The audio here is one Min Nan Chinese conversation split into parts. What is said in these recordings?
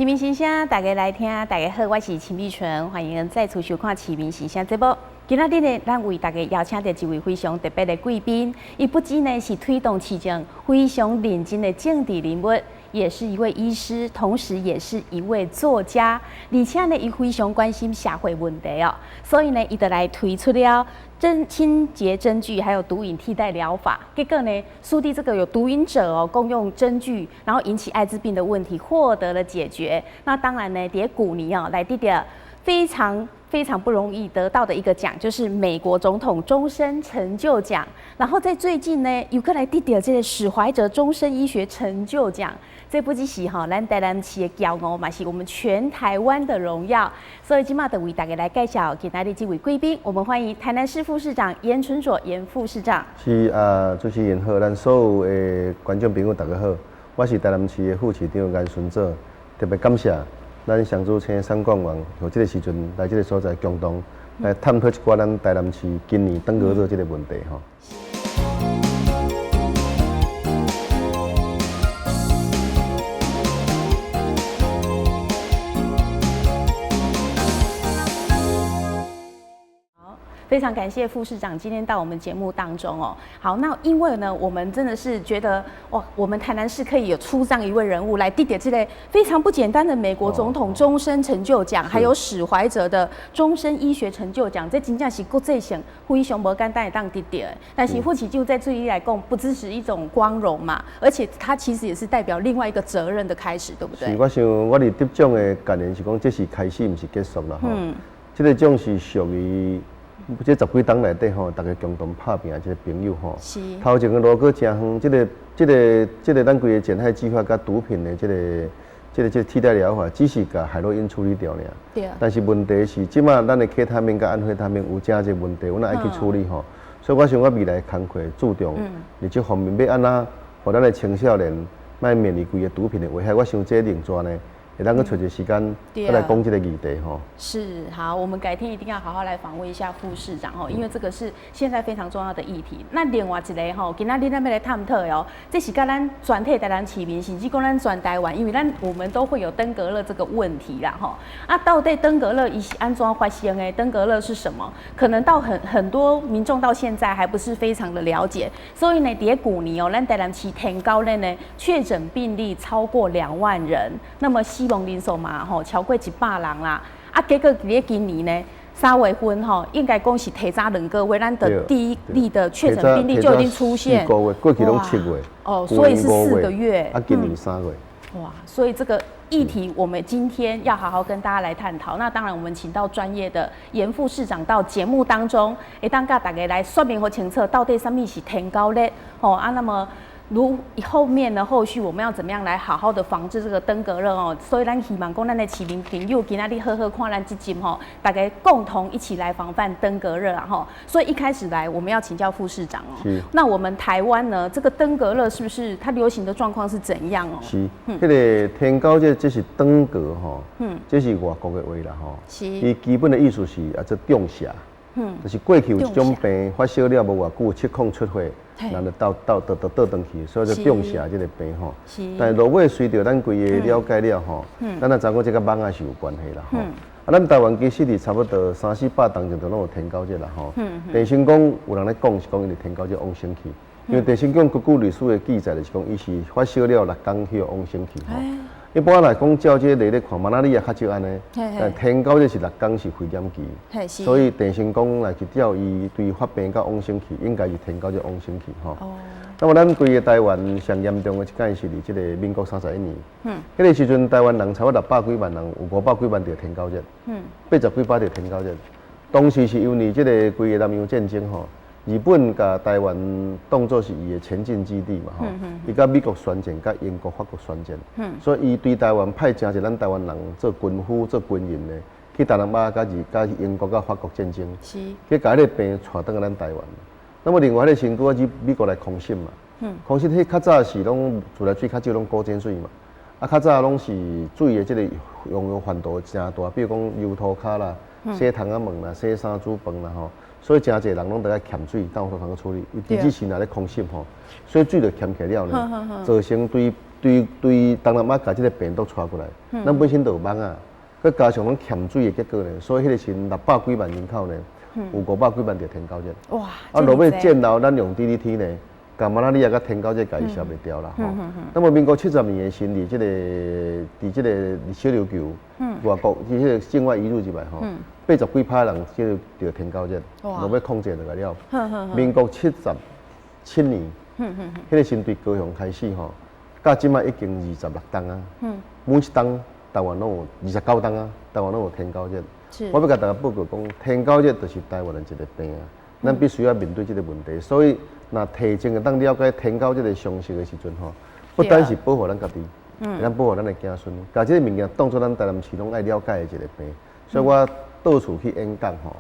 市民心聲，大家來聽，大家好，我是秦碧純，歡迎再次收看《市民心聲》節目。今仔日呢，咱為大家邀請著一位非常特別的貴賓，伊不僅呢是推動市政非常認真的政治人物，也是一位醫師，同時也是一位作家，而且呢，伊非常關心社會問題哦，所以呢，伊就來推出了針清潔針具，還有毒癮替代療法。結果呢，使得這個有毒癮者哦，共用針具，然後引起艾滋病的問題獲得了解決。那當然呢，佇舊年哦，來得著非常非常不容易得到的一個獎，就是美國總統終身成就獎。然後在最近呢，又閣來得著這個史懷哲終身醫學成就獎。這不只是吼咱台南市的驕傲，嘛是我們全台灣的榮耀。所以這馬就為大家來介紹今仔日這位貴賓，我們歡迎台南市副市長顏純佐顏副市長。是啊，主持人好，咱所有的觀眾朋友大家好，我是台南市的副市長顏純佐，特別感謝咱上主請三冠王，予這個時陣來這個所在共同來探討一寡咱台南市今年登革熱這個問題吼。非常感謝副市長今天到我們節目當中哦。好，那因為呢，我們真的是覺得哇，我們台南市可以有出這樣一位人物來得著這個非常不簡單的美國總統終身成就獎，還有史懷哲的終身醫學成就獎，這真正是國際性非常無簡單會當得著。但是副市長在對你來講，不只是一種光榮嘛，而且它其實也是代表另外一個責任的開始，對不對？是，我想我佇得獎的感言是講，這是開始，毋是結束啦。吼，這個獎是屬於這十幾冬內底吼，大家共同拍拚的這個朋友吼。頭前的路閣誠遠，這個咱規个減害計劃佮毒品的這個替代療法，只是共海洛因處理掉爾。但是問題是，這馬咱的 K 他命佮安非他命有誠濟問題，阮愛去處理吼。所以我想我未來工課注重佇這方面，欲按怎，予咱的青少年莫面臨規个毒品的危害。我想這另轉呢，會當閣揣一個時間，閣來講這個議題吼。是，好，我們改天一定要好好來訪問一下副市長吼，因為這個是現在非常重要的議題。那另外一個吼，今仔日咱欲來探討的哦，這是佮咱全體台南市民，甚至講咱全台灣，因為咱我們都會有登革熱這個問題啦吼。啊，到底登革熱伊是按怎發生的？登革熱是什麼？可能到很多民眾到現在還不是非常的了解。所以呢，佇舊年哦，咱台南市天狗熱呢確診病例超過2萬人，那麼死亡人數嘛吼超過100人啦。啊，結果佇咧今年呢，3月份吼，應該講是提早2個月，咱的第一例的確診病例就已經出現。 4個月，過去攏7月。哦，所以是4個月。啊，今年3月。哇，所以這個議題我們今天要好好跟大家來探討。那當然，我們請到專業的顏副市長到節目當中，會當佮大家來說明予清楚，到底啥物是天狗熱吼啊？那麼如後面呢？後續我們要怎麼樣來好好的防治這個登革熱哦？所以咱希望講咱的市民朋友今仔日好好看咱這集吼，大家共同一起來防範登革熱啊吼。所以一開始來，我們要請教副市長哦。那我們台灣呢？這個登革熱是不是它流行的狀況是怎樣哦？是。這個天狗熱這是登革吼，這是外國的話啦吼。伊基本的意思是啊，這中邪。就是過去有一種病發燒了無偌久，七孔出血，人就倒倒倒倒倒轉去，所以就中邪這個病吼。但是落尾隨著咱規個了解了吼，咱也知影這佮蚊仔是有關係啦吼。啊，咱台灣其實佇差不多三四百冬前就攏有天狗熱啦吼。鄭成功有人咧講是講伊是天狗熱往生去，因為鄭成功根據歷史的記載就是講伊是發燒了六工去往生去吼。一般來講，照這個例咧看，馬拉利亞較少按呢，但天狗熱是六工是非典期，所以鄭成功來去照伊對發病到往生去，應該是天狗熱往生去吼。那麼咱規個台灣上嚴重的一擺是佇這個民國31年，彼個時陣台灣人差不多600幾萬人，有500幾萬著天狗熱，80幾趴著天狗熱。當時是因為這個規個南洋戰爭吼，日本共台灣當做是伊的前進基地嘛吼，伊佮美國宣戰，佮英國、法國宣戰，所以伊對台灣派誠濟咱台灣人做軍夫、做軍人的，去東南亞佮日佮英國佮法國戰爭，去共彼個病帶轉來咱台灣。那麼另外彼個身軀啊，美國來空襲嘛，空襲彼較早是攏自來水較少，攏古井水嘛，啊較早攏是水的這個溶氧範圍誠大，比如講油塗跤啦、洗窗仔門啦、洗衫煮飯啦吼。所以誠濟人攏著愛鹹水，當有通去處理。伊其實是若咧空襲吼，所以水就鹹起了呢，造成對對對東南亞共這个病毒帶過來，咱本身就有蠓仔，閣加上攏欠水的結果呢，所以彼個時陣600幾萬人口呢，有500幾萬著天狗熱。哇！啊，落尾戰後咱用 DDT 呢，共馬拉利亞佮天狗熱共伊消袂掉啦吼。那麼民國70年的時陣，佇這個小琉球，外國佇彼個境外移入入來吼，80幾趴人這个著天狗熱，落尾控制落來了。民國77年，彼個時陣對高雄開始吼，到這擺已經26冬啊，每一冬台灣攏有29冬啊，台灣攏有天狗熱。我欲共大家報告講，天狗熱就是台灣的一个病啊，咱必須要面對這个問題。所以，若提前會當了解天狗這个常識的時陣吼，不單是保護咱家己，會當保護咱的子孫，共這个物件當做咱台南市攏愛了解的一个病。所以我到處去演講吼，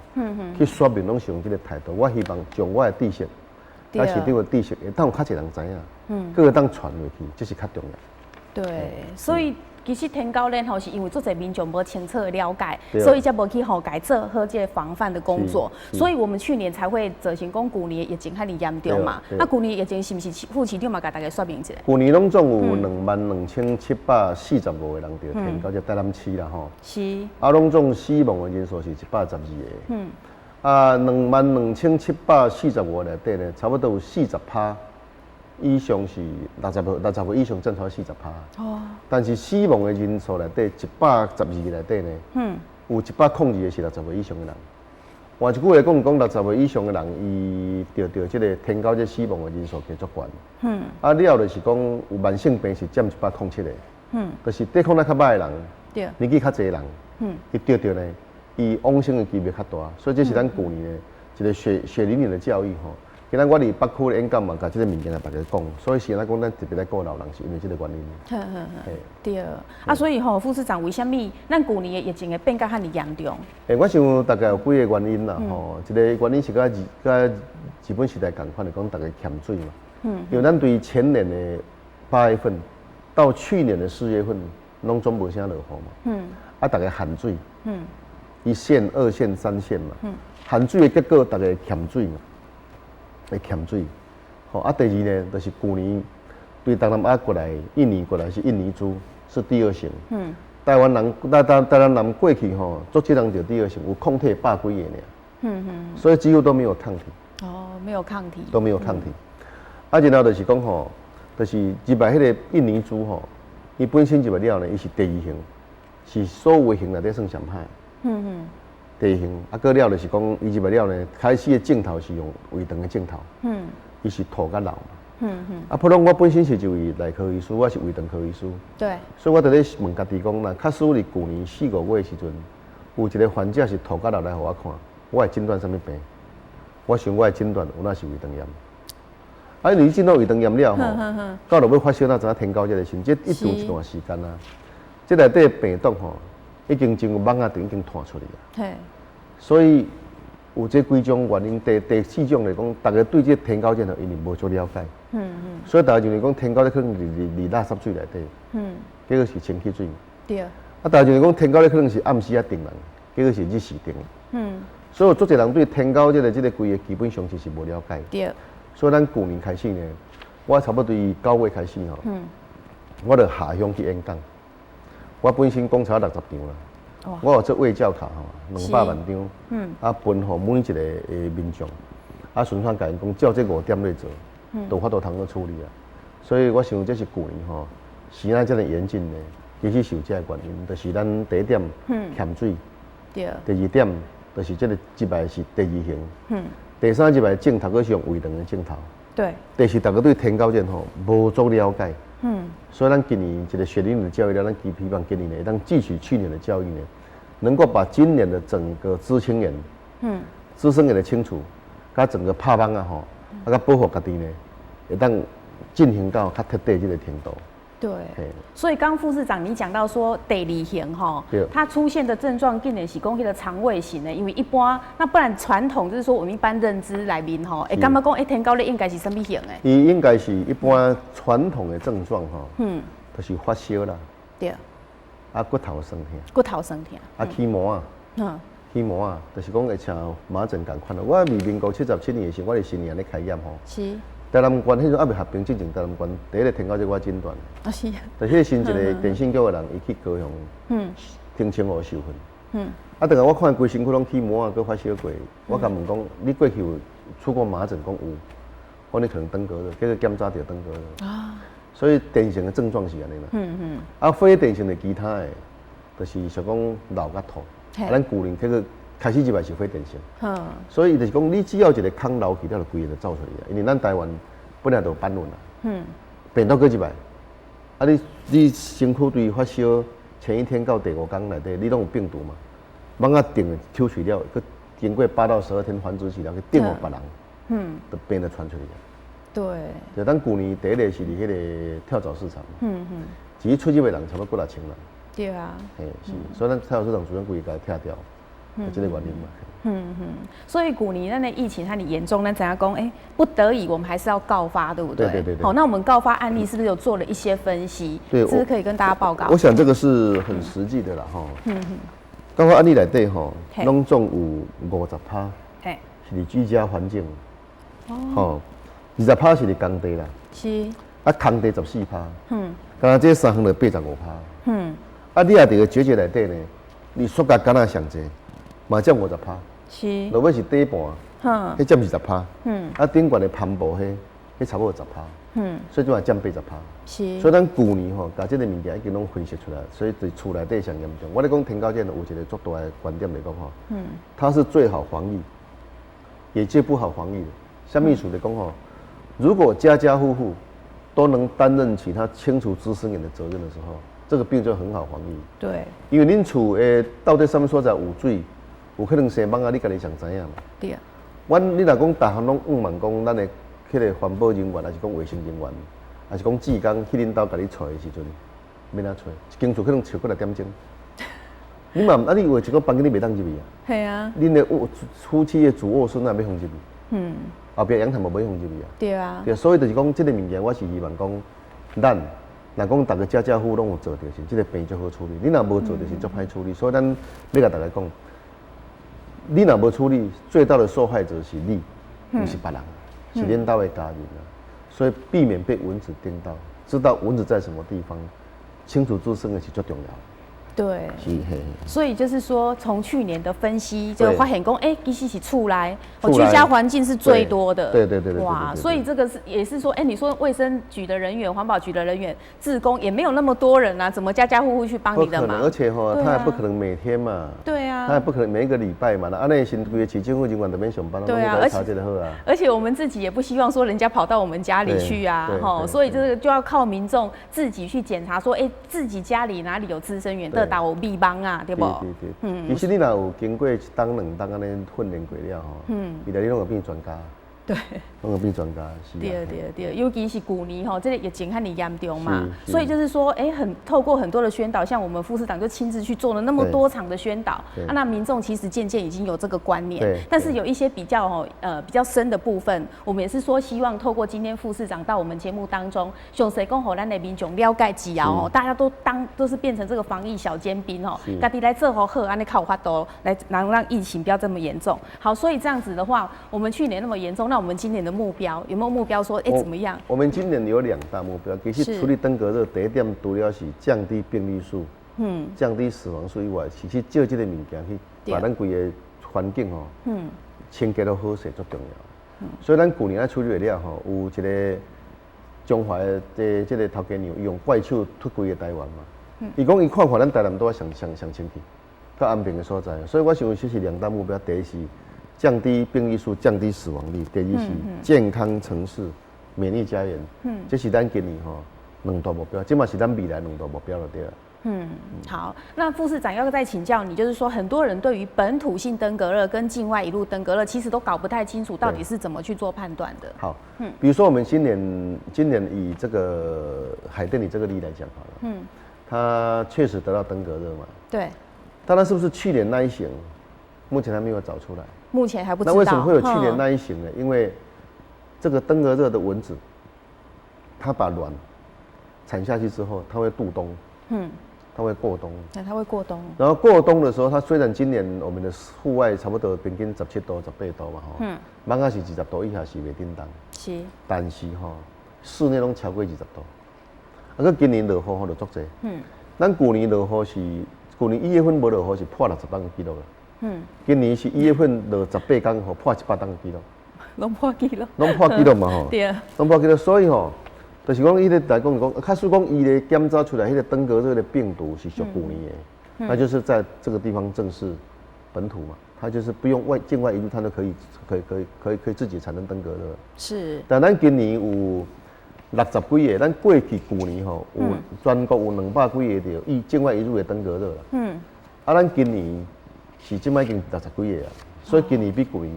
去說明攏是用這个態度。我希望將我的知識，佮市長的知識，會當有較濟人知影，閣會當傳落去，這是較重要。對，所以其實天狗熱吼，是因為足濟民眾無清楚的了解，所以才無去吼共做好這个防範的工作。所以我們去年才會造成講舊年疫情遐爾嚴重嘛。啊，舊年疫情是毋是副市長嘛共大家說明一下？舊年攏總有22,745個人著天狗熱，台南市啦吼。啊，攏總死亡的人數是112個。啊，22,745內底呢，差不多有40趴以上是60歲，60歲以上佔超40趴。但是死亡的人數內底，112個內底呢，有102個是60歲以上的人。換一句話講，講60歲以上的人，伊著這个天狗熱死亡的人數加足懸。啊，了就是講有慢性病是佔107個。就是抵抗力較䆀的人，年紀較濟人，伊著著呢，伊往生的機會較大。所以這是咱舊年的一个血血淋淋的教育吼。今仔我佇北區的演講嘛，共這个物件來大家講，所以是按怎講，咱特別來顧老人，是因為這个原因。呵呵呵，對。啊，所以吼，副市長，為啥物咱舊年的疫情會變甲遐爾嚴重？欸，我想大概有幾个原因啦，吼，一个原因是佮日本時代仝款的，講大家欠水嘛。因為咱對前年的8月份到去年的4月份，攏總無啥落雨嘛。啊，大家限水。一線、二線、三線嘛。限水的結果，大家欠水嘛。會欠水，吼啊！第二呢，就是舊年對東南亞過來，印尼過來是印尼豬，是第二型。台灣人，台南過去吼，足濟人著第二型，有抗體百幾個爾。所以幾乎都沒有抗體。哦，沒有抗體。都沒有抗體。啊，然後就是講吼，就是入來彼个印尼豬吼，伊本身入來了呢，伊是第二型，是所有型內底算上歹。第二型，啊，閣了就是講，伊入來了呢，開始的症頭是用胃腸的症頭。伊是吐佮流嘛。啊，普通我本身是一位內科醫師，我是胃腸科醫師。所以我佇咧問家己講，若假使佇舊年四五月的時陣，有一个患者是吐佮流來予我看，我會診斷啥物病？我想我的診斷有哪是胃腸炎。啊，因為你診斷胃腸炎了吼，到落尾發燒，哪知影天狗熱的時，這一段一段時間啊，這內底病毒吼，已經進入蠓仔腸已經湠出去啊。所以有這幾種原因，第四種來講，大家對這天狗熱吼，因為無足了解。所以大家認為講天狗熱可能佇垃圾水內底。結果是清氣水。啊，大家認為講天狗熱可能是暗時仔叮人，結果是日時叮。所以有足濟人對天狗熱的這个規个基本常識是無了解。所以咱舊年開始呢，我差不多9月開始吼，我就下鄉去演講。我本身講差60場啦。我有做衛教卡吼，200萬張，啊分予每一个的民眾，啊順便共𪜶講，照這五點來做，就有法度通去處理啊。所以我想這是舊年吼，時勢遮爾嚴峻呢，其實是有這个原因，就是咱第一點欠水，第二點就是這个這擺是第二型，第三這擺症頭閣是用胃腸的症頭，第四大家對天狗熱吼無足了解。所以咱今年一个血淋淋的教育，咱希望今年呢，當汲取去年的教育呢，能夠把今年的整個孳清源，孳生源的清除，佮整個拍網啊吼，啊佮保護家己呢，會當進行到較徹底這个程度。對，所以剛副市長你講到說第二型吼，它出現的症狀竟然是講彼个腸胃型的，因為一般那不然傳統就是說我們一般認知內面吼，會感覺講欸天狗熱應該是啥物型的？伊應該是一般傳統的症狀吼，就是發燒啦，啊骨頭酸痛，骨頭酸痛，啊起毛仔，起毛仔，就是講會像麻疹仝款。我佇民國77年的時，我佇新年咧開業吼，台南縣彼陣猶未合併之前，台南縣第一个天狗熱我診斷。啊是。但彼个時一个電信局的人，伊去高雄，澄清湖受訓。啊，當下我看規身軀攏起毛仔，閣發燒過，我共問講，你過去有出過麻疹？講有，講你可能登革熱，結果檢查著登革熱。啊。所以典型的症狀是按呢啦。啊，非典型的其他的，就是像講老佮吐。啊，咱舊年結果開始入來是非典型。所以就是講，你只要一个空漏去了，就規个就走出去啊。因為咱台灣本來就有搬運啦。病毒閣入來，啊你身軀對發燒前一天到第五工內底，你攏有病毒嘛？蠓仔叮抽喙了，閣經過8到12天繁殖期了，去叮予別人，就病就傳出去。就咱舊年第一个是佇彼个跳蚤市場。至於出入的人差不多幾若千人。嘿，是，所以咱跳蚤市場主要規个共拆掉，這個原因嘛。所以舊年咱的疫情遐爾嚴重，咱知影講，欸，不得已我們還是要告發，對不對？對對對對。好，那我們告發案例是不是有做了一些分析？對，是不是可以跟大家報告？我想這個是很實際的啦，哈。告發案例內底吼，攏總有50趴，是佇居家環境。哦。20趴是佇工地啦。啊，空地14趴。敢若這三項就85趴。啊，你也佇個結節內底呢，你縮甲敢若上濟，嘛佔50趴。落尾是底盤，彼佔20趴。啊，頂懸的帆布彼，彼差不多十趴。所以這嘛佔80趴。所以咱舊年吼，共這个物件已經攏分析出來，所以佇厝內底上嚴重。我咧講天狗症有一个足大的觀點來講吼，它是最好防疫，也最不好防疫的。啥物意思就講吼，如果家家戶戶都能擔任起他清除孳生源的責任的時候，這個病就很好防疫。因為恁厝的到底啥物所在有水，有可能生蠓仔，你家己上知影嘛。阮你若講逐項攏向望講，咱的彼个環保人員，抑是講衛生人員，抑是講志工去恁兜共你揣的時陣，欲按怎揣？一間厝可能揣幾若點鐘。你嘛啊，你有一個房間你袂當入去啊？係啊。恁的臥夫妻的主臥室哪欲予入去？後壁陽台嘛袂予入去啊。對啊。對，所以就是講，這个物件，我是希望講，咱若講逐个家家戶戶攏有做著時，這个病就好處理。你若無做，就是足歹處理。所以咱欲共大家講，你若無處理，最大的受害者是你，毋是別人，是恁兜的家人啊。所以避免被蚊子叮到，知道蚊子在什麼地方，清除孳生的是最重要的。是嘿。所以就是說，從去年的分析就發現講，欸，其實是厝內，居家環境是最多的。哇，所以這個是也是說，欸，你說衛生局的人員、環保局的人員、志工也沒有那麼多人啊，怎麼家家戶戶去幫你的忙？而且吼，他也不可能每天嘛。他也不可能每一個禮拜嘛。啊，那時規个市政府人員都免上班，對啊，查這個好啊。而且我們自己也不希望說人家跑到我們家裡去啊，吼，所以這個就要靠民眾自己去檢查，說，欸，自己家裡哪裡有孳生源的打有密網啊，對無？對對對。其實你若有經過一冬兩冬按呢訓練過了吼，未來你攏會變專家。攏會變專家，是啊。對對對，尤其是舊年吼，這個疫情遐爾嚴重嘛，所以就是說，欸，很透過很多的宣導，像我們副市長就親自去做了那麼多場的宣導，啊，那民眾其實漸漸已經有這個觀念，但是有一些比較吼，比較深的部分，我們也是說希望透過今天副市長到我們節目當中，詳細講予咱的民眾了解之後，大家都當都是變成這個防疫小尖兵吼，家己來做好好，按呢較有法度來能讓疫情不要這麼嚴重。好，所以這樣子的話，我們去年那麼嚴重，那我們今年的目標有沒有目標說，欸，怎麼樣？我們今年有兩大目標，其實處理登革熱第一點，除了是降低病例數，降低死亡數以外，其實借這個物件去把咱規个環境吼，清潔予好勢足重要。所以咱舊年仔處理了吼，有一个中華的這个頭家娘，伊用怪手塗規个台灣嘛。伊講伊看看咱台南拄仔上上上清氣，較安平的所在。所以我想這是兩大目標，第一是降低病例數，降低死亡率；第二是健康城市、美麗家園。這是咱今年吼兩大目標，這嘛是咱未來兩大目標就對了。好，那副市長要再請教你，就是說很多人對於本土性登革熱跟境外移入登革熱，其實都搞不太清楚，到底是怎麼去做判斷的。好，比如說我們今年以這個海淀里這個例來講好了，他確實得到登革熱嘛。但他是不是去年那一型？目前還沒有找出來。目前還不知道。那為什麼會有去年那一型呢？因為這個登革熱的蚊子，它把卵產下去之後，它會渡冬。它會過冬。那它會過冬。然後過冬的時候，它雖然今年我們的戶外差不多平均17度、18度嘛，吼，蠓仔是20度以下是袂振動。但是吼，室內攏超過二十度。啊，閣今年落雨吼就足濟。咱舊年落雨是舊年1月份無落雨是破60冬的紀錄啦。今年是1月份落18工雨，破100冬的紀錄。攏破紀錄。攏破紀錄嘛吼。對啊。攏破紀錄，所以吼，就是講伊咧來講講，假使講伊咧檢查出來彼個登革熱的病毒是屬舊年的，那就是在這個地方正式本土嘛，它就是不用外境外移入，它都可以可以可以可以可以自己產生登革熱。但咱今年有60幾個，咱過去舊年吼有全國有200幾個著以境外移入的登革熱啦。啊，咱今年是這擺已經六十幾個啊，所以今年比舊年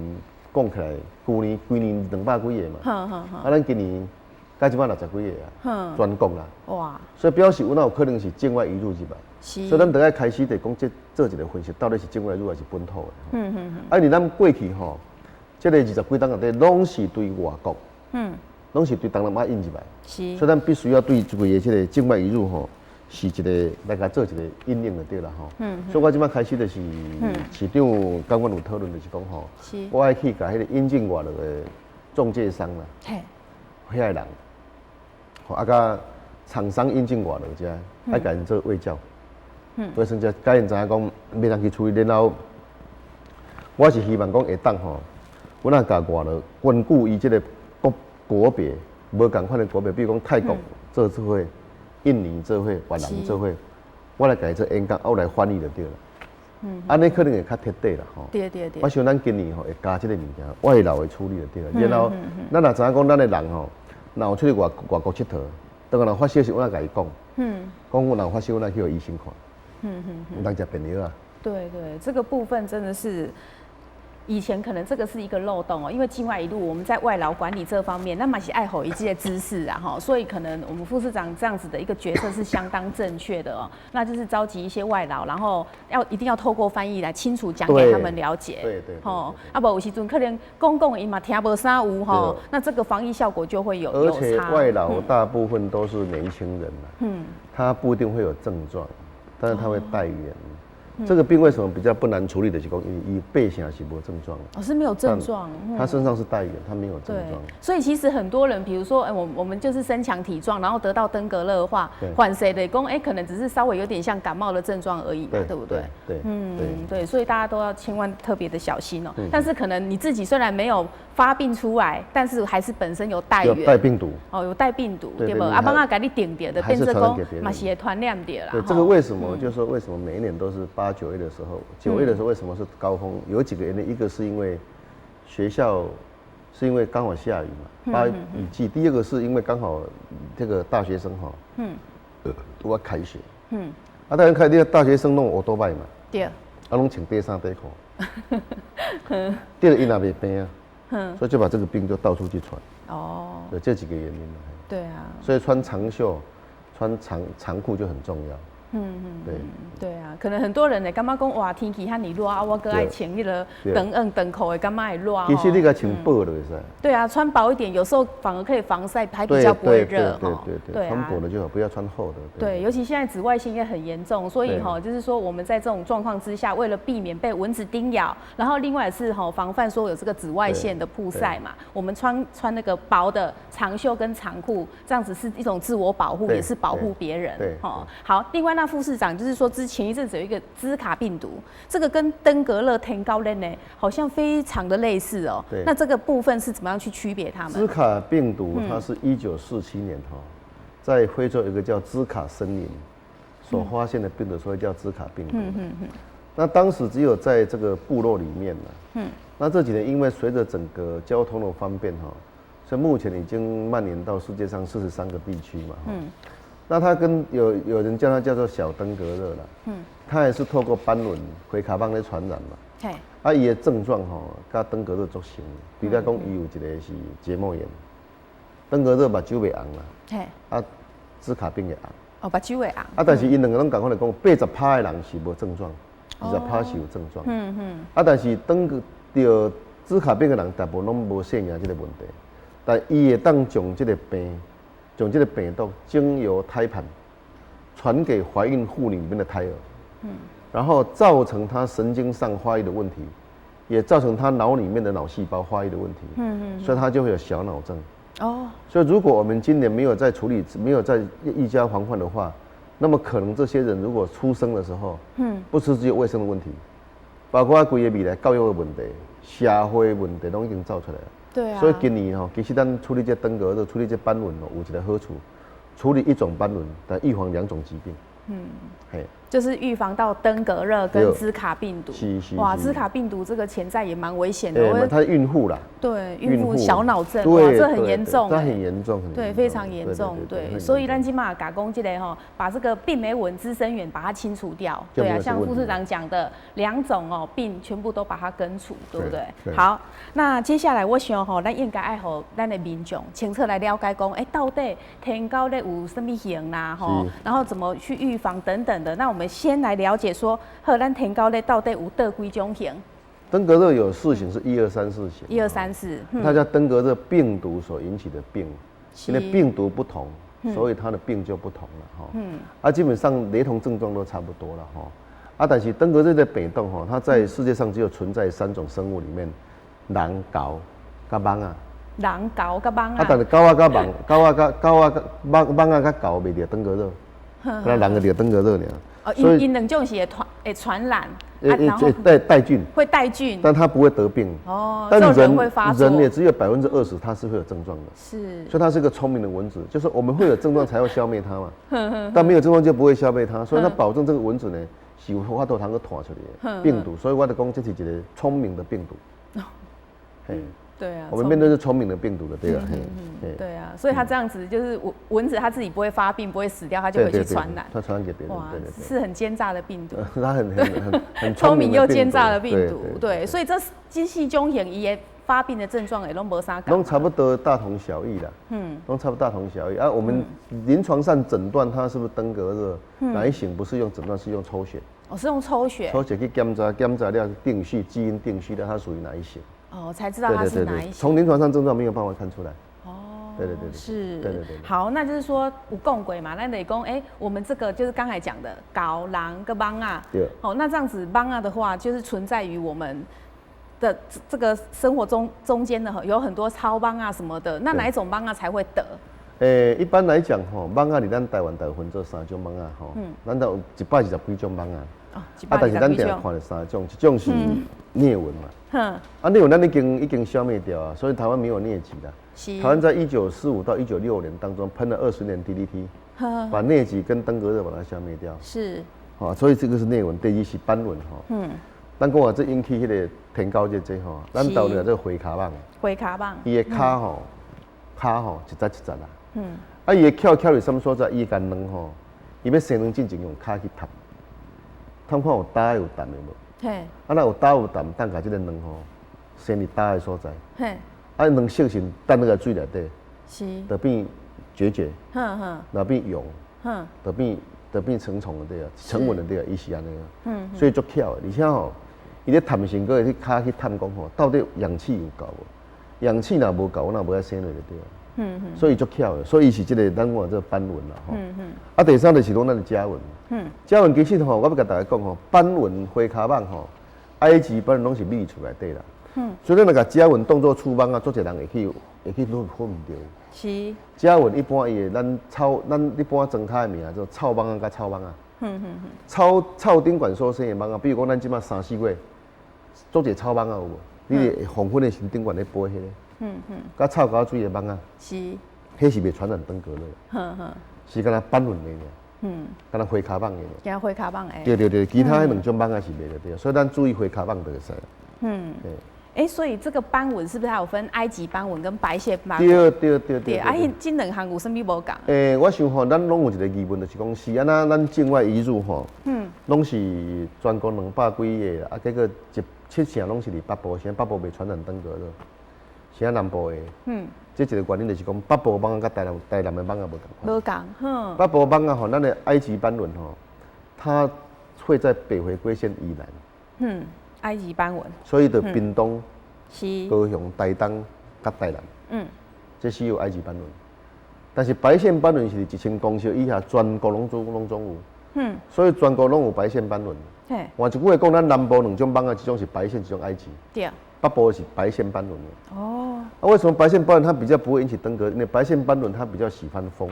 講起來，舊年規年200幾個嘛。啊，咱今年才這擺六十幾個啊，全國啦。所以表示有哪有可能是境外移入入來。所以咱著愛開始得講，這做一個分析，到底是境外移入還是本土的。啊，因為咱過去吼，這個20幾冬內底攏是對外國。攏是對東南亞引入來。所以咱必須要對這個這個境外移入吼，是一個來共做一個因應就對啦吼。所以我這擺開始就是市長佮阮有討論，就是講吼，我愛去共彼個引進外勞的中介商啦，遐个人，吼啊，佮廠商引進外勞遮，愛共𪜶做衛教，衛生者，共𪜶知影講欲按怎去處理，然後我是希望講會當吼，阮若共外勞根據伊這個國國別無仝款的國別，比如講泰國做做伙，印尼做伙，越南做伙，我來共伊做演講，我來翻譯就對啦。按呢可能會較徹底啦吼。我想咱今年吼會加這個物件，外勞的處理就對啦。然後咱若知影講咱的人吼，若有出去外外國𨑨迌，當若發燒時，阮愛共伊講，講阮若有發燒，阮愛去予醫生看。毋通食便藥啊。對對，這個部分真的是。以前可能這個是一個漏洞哦，因為境外移入，我們在外勞管理這方面，那嘛是愛予伊這些知識啊哈，所以可能我們副市長這樣子的一個決策是相當正確的哦，那就是召集一些外勞，然後要一定要透過翻譯來清楚講給他們了解。吼，啊無有時陣可能講講伊嘛聽無啥有吼，那這個防疫效果就會有而且外勞大部分都是年輕人嘛，他不一定會有症狀，但是他會帶源。這個病為什麼比較不難處理的？是講伊背顯是無症狀。哦，是沒有症狀。他身上是帶原，他沒有症狀。所以其實很多人，比如說，哎，我們就是身強體壯，然後得到登革熱的話，緩誰的講，哎，可能只是稍微有點像感冒的症狀而已嘛，對不對？對。對，所以大家都要千萬特別的小心哦。但是可能你自己雖然沒有發病出來，但是還是本身有帶原。帶病毒。哦，有帶病毒，對無？啊，蠓仔共你叮著的，變成講嘛是會傳染著啦。對，這個為什麼？就是說為什麼每一年都是8、9月的時候，九月的時候為什麼是高峰？有幾個原因，一個是因為學校是因為剛好下雨嘛，八雨季。第二個是因為剛好這個大學生哈，都要開學，啊，當然開啲大學生攏歐多拜嘛，啊，攏穿短衫短褲，第二伊若袂病啊，所以就把這個病就到處去傳。哦，有這幾個原因。所以穿長袖、穿長長褲就很重要。對對啊，可能很多人會感覺講哇，天氣遐爾熱啊，我閣愛穿彼個長褲長褲會感覺會熱。其實你共穿薄就會使。對啊，穿薄一點，有時候反而可以防曬，還比較不會熱。對對對，穿薄的就好，不要穿厚的。對，尤其現在紫外線也很嚴重，所以哈，就是說我們在這種狀況之下，為了避免被蚊子叮咬，然後另外是哈防範說有這個紫外線的曝曬嘛，我們穿那個薄的長袖跟長褲，這樣子是一種自我保護，也是保護別人。哦，好，另外那副市長就是說，之前一陣子有一個茲卡病毒，這個跟登革熱、天狗熱呢，好像非常的類似哦。那這個部分是怎麼樣去區別它們？茲卡病毒它是1947年哈，在非洲有一個叫茲卡森林所發現的病毒，所以叫茲卡病毒。那當時只有在這個部落裡面呢。那這幾年因為隨着整個交通的方便哈，所以目前已經蔓延到世界上43個地區嘛。那它跟有人叫它叫做小登革熱啦。它也是透過斑蚊回卡棒來傳染嘛。啊，伊的症狀吼，佮登革熱足像，除了講伊有一個是結膜炎，登革熱目睭會紅啦。啊，茲卡病會紅。哦，目睭會紅。啊，但是𪜶兩個攏仝款來講，80趴的人是無症狀，20趴是有症狀。啊，但是登革著茲卡病的人，大部分攏無腺炎這個問題，但伊會當將這個病，將這個病毒經由胎盤傳給懷孕婦女裡面的胎兒，然後造成她神經上發育的問題，也造成她腦裡面的腦細胞發育的問題，所以她就會有小腦症。所以如果我們今年沒有在處理，沒有在預加防範的話，那麼可能這些人如果出生的時候，不是只有衛生的問題，包括規个未來教育的問題、社會問題，攏已經走出來了。所以今年吼，其實咱處理這登革熱、處理這斑蚊哦，有一個好處，處理一種斑蚊，但預防兩種疾病。嘿，就是預防到登革熱跟茲卡病毒。哇，茲卡病毒這個潛在也蠻危險的。對，它是孕婦啦。對，孕婦小腦症，哇，這很嚴重。這很嚴重。對，非常嚴重。對，所以咱這馬共講這個吼，把這個病媒蚊孳生源把它清除掉。對啊，像副市長講的兩種哦病，全部都把它根除，對不對？好，那接下來我想吼，咱應該愛予咱的民眾清楚來了解講，欸，到底天狗咧有啥物型啦？吼，然後怎麼去預防等等的。那我們先來了解說，好，咱天狗咧到底有佗幾種型？登革熱有四型，是一二三四型。一二三四，它叫登革熱病毒所引起的病，因為病毒不同，所以它的病就不同了哈。啊，基本上雷同症狀都差不多了哈。啊，但是登革熱的病毒哈，它在世界上只有存在三種生物裡面，人、猴、佮蠓仔。人、猴、佮蠓仔。啊，但是狗仔佮蠓，狗仔佮狗仔佮蠓蠓仔佮猴袂著登革熱，那人會著登革熱爾。哦，𪜶𪜶兩種是會傳染，啊，帶菌，會帶菌，但他不會得病。但人會發人也只有20%，他是會有症狀的。所以它是個聰明的蚊子，就是我們會有症狀才要消滅它嘛。但沒有症狀就不會消滅它，所以它保證這個蚊子呢是有法度通去傳出來的病毒。所以我就講這是一個聰明的病毒。嘿。對啊，我們面對是聰明的病毒的，對啊，對啊，所以它這樣子就是蚊子，它自己不會發病，不會死掉，它就會去傳染，它傳染給別人，對對對，是很奸詐的病毒。它很聰明又奸詐的病毒，對，所以這這四種型伊的發病的症狀也攏無啥仝，攏差不多大同小異啦，攏差不多大同小異啊。我們臨床上診斷它是不是登革熱，哪一型不是用診斷，是用抽血。哦，是用抽血，抽血去檢查，檢查了定序基因定序的，它屬於哪一型。哦，才知道它是哪一型。從臨床上症狀沒有辦法看出來。對對對，是，對對對。好，那就是說有講過嘛，咱就是講，哎，我們這個就是剛才講的猴人佮蠓仔。哦，那這樣子蠓仔的話，就是存在於我們的這個生活中間的，有很多草蠓仔什麼的，那哪一種蠓仔才會得？欸，一般來講吼，蠓仔佇咱台灣大分做三種蠓仔吼，咱都有120幾種蠓仔。啊，但是咱定看著三種，一種是疟蚊嘛。啊，疟蚊咱已經消滅掉啊，所以台灣沒有瘧疾啦。台灣在1945到1965年當中噴了20年 DDT，把瘧疾跟登革熱把它消滅掉。好，所以這個是疟蚊。第二是斑蚊吼。咱講話這引起彼個天狗熱這吼，咱台灣有這個灰跤蠓。灰跤蠓。伊的跤吼，跤吼一節一節啦。啊，伊會翹翹佇啥物所在？伊會共卵吼，伊欲生卵進前用跤去探，探看有焦有澹的無？啊，若有焦有澹，等共這個卵吼生佇焦的所在。啊，卵熟成擲落來水內底，就變孑孓，然後變蛹，就變成蟲的對啊，成蚊的對啊，伊是按呢啊。所以足巧的，而且吼，伊咧探時閣會去跤去探講吼，到底氧氣有夠無？氧氣若無夠，那無愛生落就對啊。所以足巧的，所以伊是這個咱講這個斑蚊啦吼。啊，第三就是講咱的家蚊。家蚊其實吼，我欲共大家講吼，斑蚊、灰跤蠓吼，埃及斑蚊攏是覕厝內底啦。所以咱若共家蚊當做厝蠓仔，足濟人會去分毋著。家蚊一般伊會咱草，咱一般莊跤的名做臭蠓仔佮草蠓仔。草頂懸所生的蠓仔，比如講咱這馬三四月，足濟草蠓仔有無？你佇黃昏的時頂懸咧飛彼个。佮臭膠水的蠓仔。彼是袂傳染登革熱。是敢若斑蚊的爾。敢若灰跤蠓的爾。敢若灰跤蠓的。對對對，其他彼兩種蠓仔是袂著對，所以咱注意灰跤蠓就會使。欸，所以這個斑蚊是不是還有分埃及斑蚊跟白線斑蚊？對對對對。啊，彼這兩項有啥物無仝？欸，我想吼，咱攏有一個疑問，就是講是按怎咱境外移入吼，攏是全國200幾個，啊，結果一七成攏是佇北部，啥北部袂傳染登革熱，是按南部的。這一個原因就是講北部蠓仔佮台南的蠓仔無仝款。無仝，哼。北部蠓仔吼，咱的埃及斑蚊吼，它會在北回歸線以南。埃及斑蚊。所以就屏東、高雄、台東、佮台南，這是有埃及斑蚊。但是白線斑蚊是1000公尺以下，全國攏總有。所以全國攏有白線斑蚊。換一句話講，咱南部兩種蠓仔，一種是白線，一種埃及。北部是白線斑蚊。啊，為什麼白線斑蚊它比較不會引起登革？因為白線斑蚊它比較喜歡風，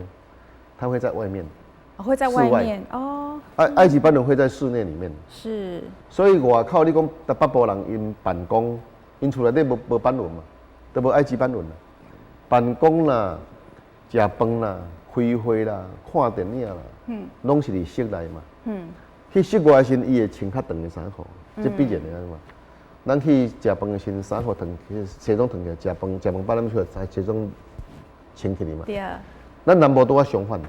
它會在外面。會在外面哦。埃及斑蚊會在室內裡面。所以外口你講北部人𪜶辦公，𪜶厝內底無斑蚊嘛，都無埃及斑蚊啦。辦公啦，食飯啦，開會啦，看電影啦，攏是佇室內嘛。去室外的時陣，伊會穿較長的衫褲，這必然的嘛。咱去食飯的時陣，衫褲脫，西裝脫起來，食飯食飯擺咱出來，西裝穿起來嘛。咱南部拄仔相反，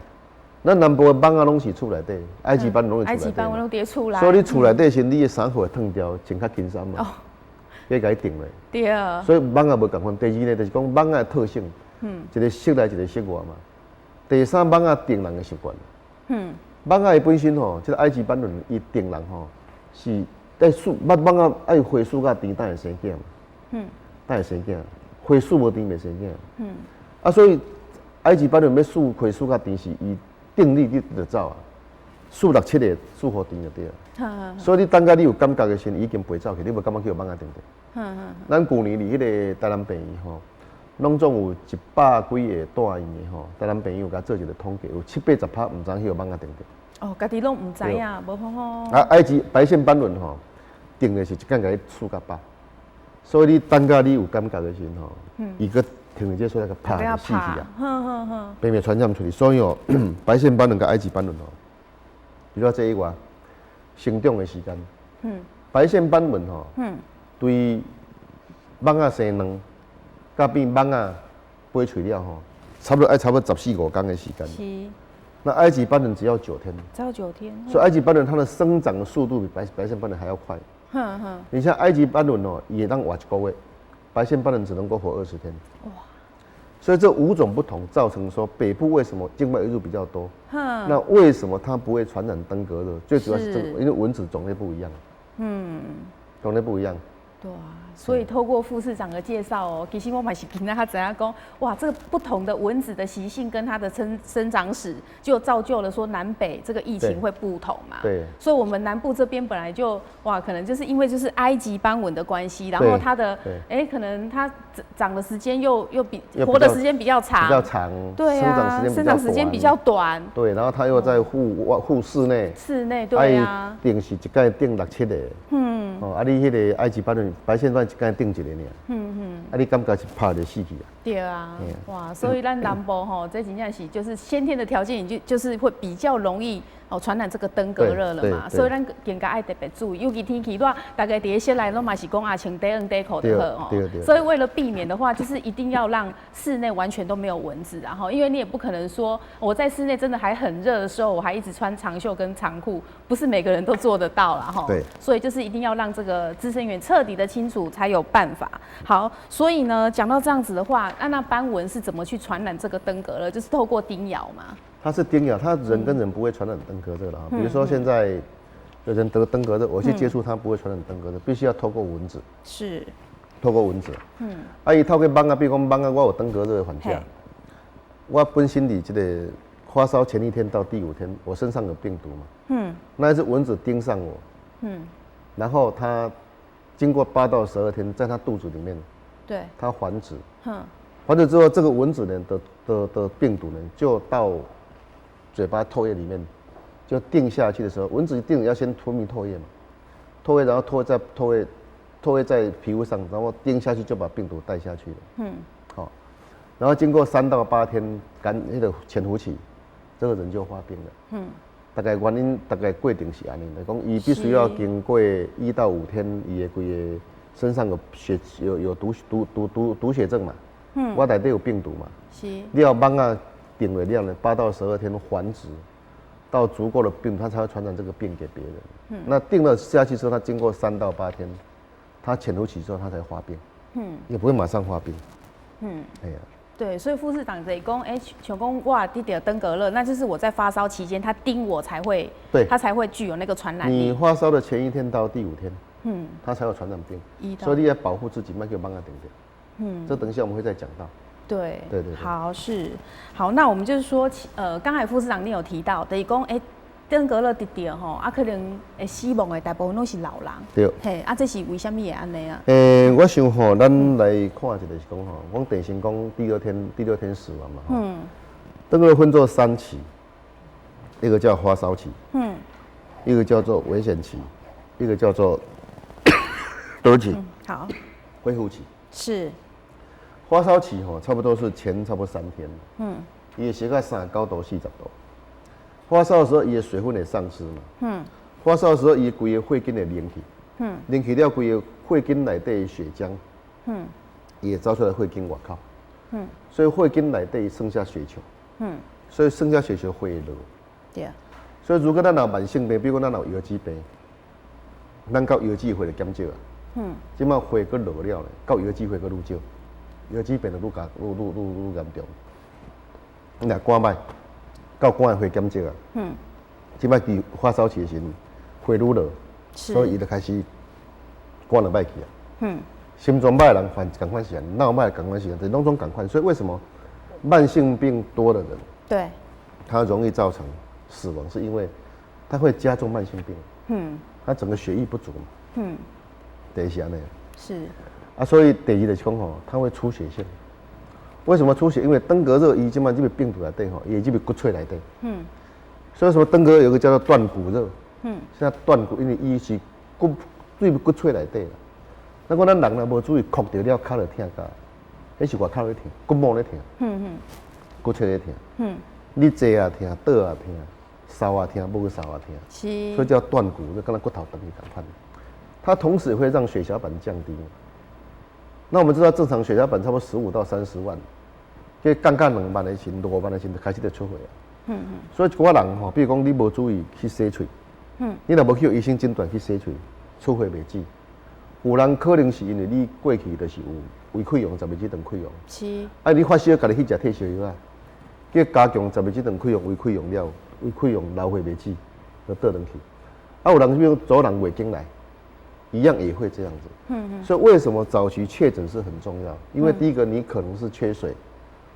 咱南部的蠓仔攏是厝內底，埃及斑攏是厝內底。埃及斑攏佇厝內。所以你厝內底時，你的衫褲會脫掉，穿較輕鬆嘛。會共伊定落。所以蠓仔無仝款。第二呢，就是講蠓仔的特性，一個室內，一個室外嘛。第三，蠓仔叮人的習慣。蠓仔伊本身吼，這個埃及斑蚊伊叮人吼，是在欶，蠓蠓仔愛花欶較甜，才會生囝嘛。才會生囝，花欶無甜袂生囝。啊，所以埃及斑蚊欲欶花欶較甜，是伊叮你，你就走啊。欶六七個，欶予甜就對啊。所以你等甲你有感覺的時陣，已經飛走去，你無感覺去予蠓仔叮著。咱舊年佇彼個台南病院吼，攏總有100幾個住院的吼，台南病院有共做一個統計，有七八十趴毋知影去予蠓仔叮著。哦，家己攏毋知影，無吼吼。啊，埃及白線斑蚊吼，叮的是一工共你欶較飽，所以你等甲你有感覺的時陣吼，伊閣停佇這所在閣拍就死去啊，避免傳染出去。所以哦，白線斑蚊佮埃及斑蚊吼，比如這以外，生長的時間，白線斑蚊吼，對蠓仔生卵，佮變蠓仔飛喙了吼，差不多愛差不多十四五工的時間。那埃及斑蚊只要九天。只要九天。所以埃及斑蚊它的生長的速度比白線斑蚊還要快。你像埃及斑蚊哦，會當活一個月，白線斑蚊只能夠活20天。哇！所以這五種不同，造成說北部為什麼境外移入比較多？那為什麼它不會傳染登革熱？最主要是這個，因為蚊子種類不一樣。種類不一樣。對啊，所以透過副市長的介紹哦，其實我嘛是今仔才知影講，哇，這個不同的蚊子的習性跟它的生長史，就造就了說南北這個疫情會不同嘛。所以，我們南部這邊本來就哇，可能就是因為就是埃及斑蚊的關係，然後它的哎，可能它長的時間又比活的時間比較長，比較長。對啊，生長時間比較短。對，然後它又在戶外戶室內。室內對啊。定是一擺叮六七個。哦，啊，你彼個埃及斑蚊白線斑一工叮一个爾。啊，你感覺是拍就死去啊？對啊，哇，所以咱南部吼，這真正是就是先天的條件，就是會比較容易哦傳染這個登革熱了嘛。所以咱更加愛特別注意，尤其天氣熱，大家佇室內攏嘛是講啊穿短短褲就好哦。所以為了避免的話，就是一定要讓室內完全都沒有蚊子，然後因為你也不可能說我在室內真的還很熱的時候，我還一直穿長袖跟長褲，不是每個人都做得到啦哈。所以就是一定要讓這個孳生源徹底的清除才有辦法。好，所以呢，講到這樣子的話，那斑蚊是怎麼去傳染這個登革熱？就是透過叮咬嘛？它是叮咬，它人跟人不會傳染登革熱的啊。比如說現在有人得登革熱，我去接觸他不會傳染登革熱，必須要透過蚊子。透過蚊子。啊，伊透過蠓仔，比如講蠓仔，我有登革熱的患者，我本身佇這個發燒前一天到第五天，我身上有病毒嘛。那一隻蚊子叮上我。然後它經過8到12天，在它肚子裡面，它繁殖。繁殖之後，這個蚊子呢的病毒呢，就到嘴巴唾液裡面，就叮下去的時候，蚊子一定要先吞唾液嘛，唾液然後唾液在皮膚上，然後叮下去就把病毒帶下去了。好，然後經過3到8天感那個潛伏期，這個人就發病了。大概原因大概過程是按呢，來講伊必須要經過1到5天，伊的規個身上有血有毒血症嘛。我內底有病毒嘛。了蠓仔叮了了呢，8到12天繁殖到足夠的病，它才會傳染這個病給別人。那叮了下去之後，它經過3到8天，它潛伏期之後，它才發病。也不會馬上發病。哎呀。對，所以副市長就是講，哎，像講我得著登革熱，那就是我在發燒期間，他叮我才會，他才會具有那個傳染力。你發燒的前一天到第五天，他才有傳染病。所以你要保護自己，莫予蠓仔叮著。這等一下我們會再講到。對對對。好是好，那我們就是說，剛才副市長你有提到，就是講，登革熱得著吼，啊，可能會死亡的大部分攏是老人。對。嘿，啊，這是為啥物會按呢啊？我想吼，咱來看一个是講吼，講典型講第二天第六天死亡嘛。登革熱分做三期，一個叫發燒期，一個叫做危險期，一個叫做對不起，恢復期。發燒期吼，差不多是前差不多3天。伊會燒到39度、40度。發燒的時候，伊的水分會喪失嘛。發燒的時候，伊規个血筋會凝去。凝去了，規个血筋內底的血漿。伊會走出來血筋外口。所以血筋內底剩下血球。所以剩下血球會落。所以如果咱有慢性病，比如講咱有腰子病，咱到腰子血就減少啊。這擺血閣落了咧，到腰子血閣愈少，腰子病就愈加愈愈愈愈嚴重。你若肝歹，到肝的血減少啊。這擺佇發燒期的時陣，血愈落，所以伊就開始肝就歹去啊。心臟歹的人犯仝款時間，腦歹仝款時間，這攏總仝款。所以為什麼慢性病多的人，他容易造成死亡，是因為他會加重慢性病。他整個血液不足嘛。第一是按呢。啊，所以第二就是講吼，它會出血性。為什麼出血？因為登革熱伊這擺這個病毒內底吼，伊會入骨髓內底。所以說登革熱有個叫做斷骨熱。現在斷骨，因為伊是骨對骨髓內底啦。那講咱人若無注意，哭著了，跤就疼甲，彼是外口咧疼，骨膜咧疼。骨髓咧疼。你坐也疼，倒也疼，捎也疼，無捎也疼。所以叫斷骨，就敢若骨頭斷去仝款。它同時會讓血小板降低。那我們知道正常血小板差不多15到30萬，這降到2萬的時，5萬的時就開始就出血啊。所以一寡人吼，比如講你無注意去洗喙，你若無去予醫生診斷去洗喙，出血袂止。有人可能是因為你過去就是有胃潰瘍、十二指腸潰瘍。啊，你發燒，家己去食退燒藥啊，叫加強十二指腸潰瘍、胃潰瘍了，胃潰瘍流血袂止，就倒轉去。啊，有人比如走人月經來，一樣也會這樣子。所以為什麼早期確診是很重要？因為第一個你可能是缺水，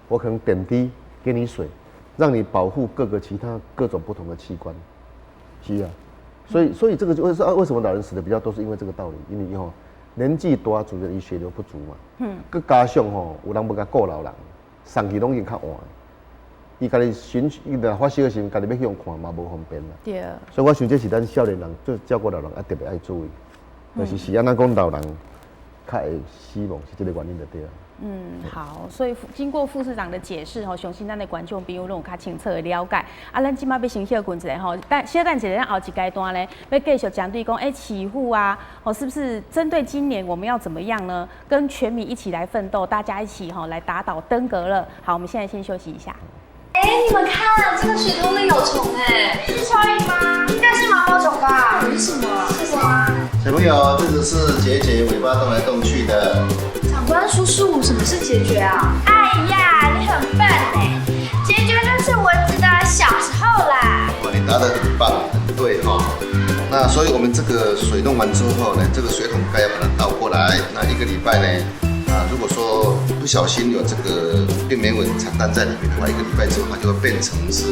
我可能點滴給你水，讓你保護各個其他各種不同的器官。是啊，所以這個就會說啊，為什麼老人死的比較多，是因為這個道理。因為吼年紀大，主要伊血流不足嘛。閣加上吼，有人無共顧老人，送去攏已經較晚。伊家己尋，伊若發燒的時陣，家己欲去予看嘛無方便啦。所以我想這是咱少年人做照顧老人啊，特別愛注意。就是按怎講老人較會死亡，是這個原因就對了。嗯，好，所以經過副市長的解釋吼，相信咱的觀眾朋友攏有較清楚的了解。啊，咱這擺欲先歇睏一下吼，但小等一下，咱後一階段咧，欲繼續針對講，市府啊，哦，是不是針對今年我們要怎麼樣呢？跟全民一起來奮鬥，大家一起吼來打倒登革熱。好，我們現在先休息一下。哎，你們看，這個水桶裡有蟲哎，是蚯蚓嗎？應該是毛毛蟲吧？是什麼？是什麼？小朋友，這個是孑孓，尾巴動來動去的。長官叔叔，什麼是孑孓啊？哎呀，你很笨哎，孑孓就是蚊子的小時候啦。哇，你答得很棒，很對哈。那所以我們這個水弄完之後呢，這個水桶蓋要把它倒過來。那一個禮拜呢？啊，如果說不小心有這個病媒蚊產蛋在裡面的話，一個禮拜之後它就會變成是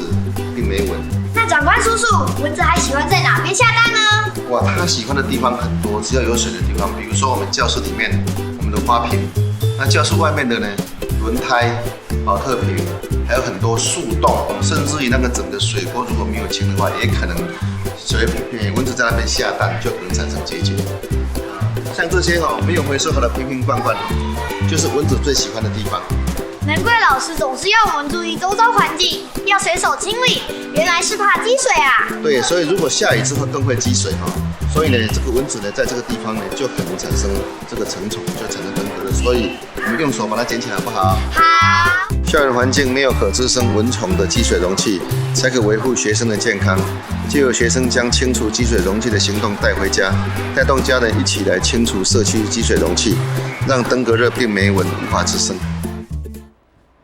病媒蚊。那長官叔叔，蚊子還喜歡在哪邊下蛋呢？哇，它喜歡的地方很多，只要有水的地方，比如說我們教室裡面我們的花瓶，那教室外面的呢，輪胎、寶特瓶，還有很多樹洞，甚至於那個整個水溝如果沒有清的話，也可能水蚊子在那邊下蛋，就可能產生孑孓。像這些哦，沒有回收好的瓶瓶罐罐，就是蚊子最喜歡的地方。難怪老師總是要我們注意周遭環境，要隨手清理，原來是怕積水啊。對，所以如果下雨之後更會積水哈，所以呢，這個蚊子呢，在這個地方呢，就可能產生這個成蟲，就產生登革熱。所以我們用手把它撿起來，好不好？好。校園環境沒有可滋生蚊蟲的積水容器，才可維護學生的健康。就由學生將清除積水容器的行動帶回家，帶動家人一起來清除社區積水容器，讓登革熱病媒蚊無法滋生。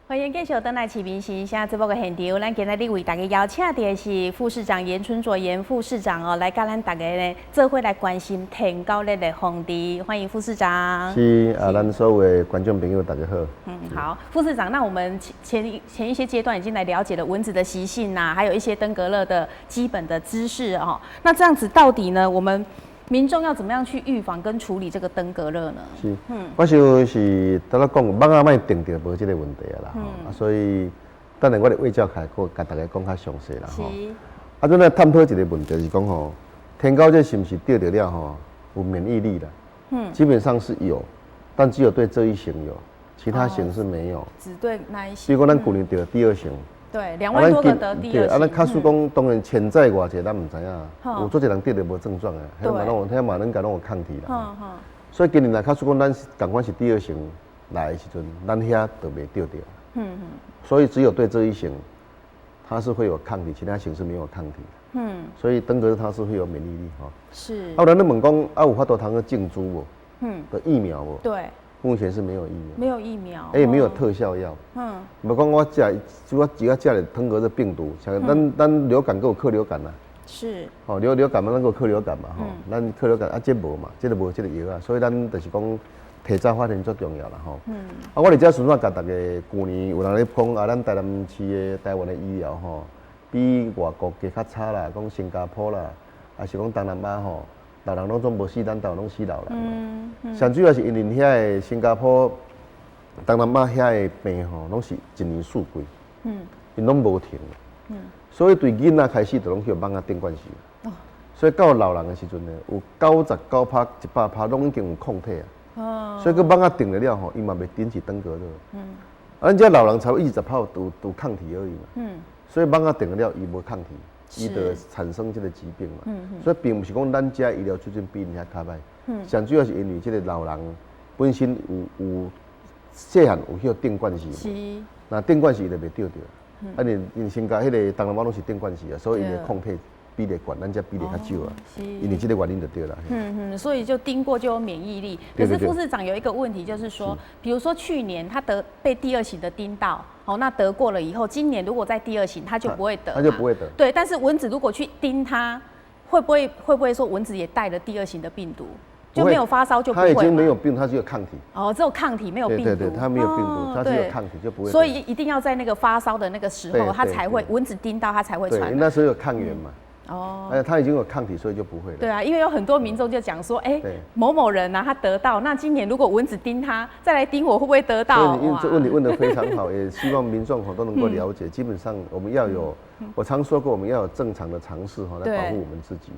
歡迎迎繼續轉來市民心聲節目的現場，咱今仔日為大家邀請到的是副市長顏春佐顏副市長哦，來佮咱大家呢做伙來關心天狗熱的防治，歡迎副市長。是啊，咱所有的觀眾朋友大家好。嗯，好，副市長，那我們前一些階段已經來了解了蚊子的習性啊，還有一些登革熱的基本的知識哦。那這樣子到底呢，我們民眾要怎麼樣去預防跟處理這個登革熱呢？是，我想是拄仔講，蚊仔莫叮著無這個問題啊啦，啊，所以等下我佇衛教卡閣共大家講較詳細啦，吼。啊，咱來探討一個問題是講吼，天狗這是毋是著著了吼有免疫力啦？基本上是有，但只有對這一型有，其他型是沒有。只對那一型。比如講，咱舊年著第二型。對，2萬多個得第二型。啊，咱假使講，當然潛在偌濟，咱毋知影。有足濟人得著無症狀的，彼嘛攏有，彼嘛攏敢攏有抗體啦。所以今年若假使講咱仝款是第二型來的時陣，咱遐就袂著著。所以只有對這一型，它是會有抗體，其他型是沒有抗體。所以登革熱它是會有免疫力吼。啊，咱咧問講，啊有法度通去種株無？的疫苗無？對。目前是沒有疫苗，沒有疫苗，欸，沒有特效藥。無講我食，我只要食了登革熱病毒，像咱流感閣有克流感啊。吼，流感嘛，咱閣有克流感嘛，吼，咱克流感啊，這無嘛，這個無這個藥啊，所以咱就是講提早發現足重要啦，吼。啊，我佇遮順紲共大家，舊年有人咧講啊，咱台南市的台灣的醫療吼，比外國加較差啦，講新加坡啦，還是講東南亞吼。老人攏總無死，咱台灣攏死老人。上主要是因為遐个新加坡、東南亞遐个病吼，攏是一年四季，𪜶攏無停。所以對囡仔開始就攏去予蚊仔叮慣勢。所以到老人的時陣呢，有99趴、100趴攏已經有抗體啊。所以閣蚊仔叮著了吼，伊嘛袂引起登革熱。啊，咱這老人才20趴有抗體而已嘛。所以蚊仔叮著了，伊無抗體。伊就會產生這個疾病嘛，所以並毋是講咱遮醫療水準比𪜶遐較歹，上主要是因為這個老人本身有細漢有去叮慣勢，若叮慣勢伊就袂著著。啊，𪜶新加彼個東南亞攏是叮慣勢啊，所以𪜶的抗體比例懸，咱遮比例較少啊。因為這個原因就對了。嗯嗯，所以就叮過就有免疫力。可是副市長有一個問題，就是說，比如說去年他得被第二型的叮到。哦，那得過了以後，今年如果在第二型，他就不會得，他就不會得。對，但是蚊子如果去叮他，會不會說蚊子也帶了第二型的病毒，就沒有發燒就不會？他已經沒有病，他只有抗體。哦，只有抗體，沒有病毒。對對對，他沒有病毒，他只有抗體就不會。所以一定要在那個發燒的那個時候，他才會蚊子叮到他才會傳。那時候有抗原嘛。哦，哎，他已經有抗體，所以就不會了。對啊，因為有很多民眾就講說，哎，某某人啊，他得到，那今年如果蚊子叮他，再來叮我，會不會得到？所以，這問題問得非常好，也希望民眾都能夠了解。基本上我們要有，我常說過，我們要有正常的常識哈，來保護我們自己。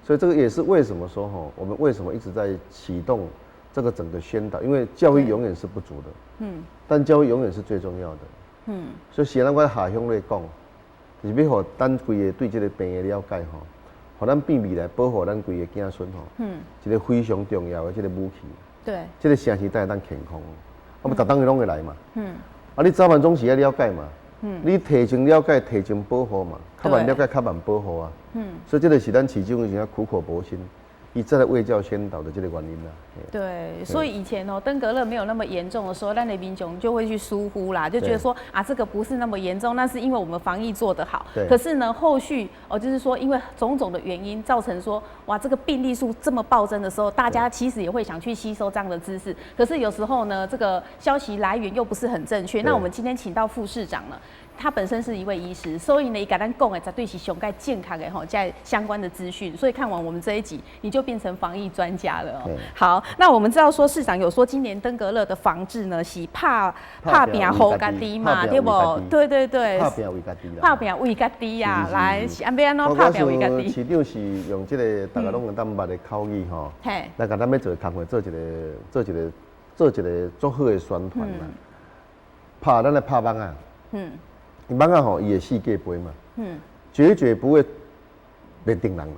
所以這個也是為什麼說哈，我們為什麼一直在啟動這個整個宣導，因為教育永遠是不足的。但教育永遠是最重要的。所以，雖然我下鄉咧講。就是欲予咱規個對這個病的了解吼，予咱變未來保護咱規個子孫吼，一個非常重要的這個武器。這個城市才會當健康，啊無逐冬伊攏會來嘛。啊，你早晚總是愛了解嘛。你提前了解，提前保護嘛，較慢了解，較慢保護啊。所以這個是咱市政府現苦口婆心，伊再來衛教宣導的這個原因啦。對，所以以前哦，登革熱沒有那麼嚴重的時候，咱的民眾就會去疏忽啦，就覺得說啊，這個不是那麼嚴重，那是因為我們防疫做得好。可是呢，後續哦，就是說因為種種的原因造成說，哇，這個病例數這麼暴增的時候，大家其實也會想去吸收這樣的知識。可是有時候呢，這個消息來源又不是很正確。那我們今天請到副市長了。他本身是一位醫師，所以呢，伊共咱講的絕對是上蓋正確的吼，在相關的資訊。所以看完我們這一集，你就變成防疫專家了哦。好，那我們知道說市長有說今年登革熱的防治呢，是拍拍拚予家己嘛，對無？對對對。拍拚為家己啦。拍拚為家己呀，來是按欲按怎拍拚為家己？市長是用這個大家攏會當捌的口語吼，來共咱欲做工課，做一個足好的宣傳啦。拍咱來拍蚊仔。蚊仔吼，伊會四界飛嘛，絕絕不會袂叮人。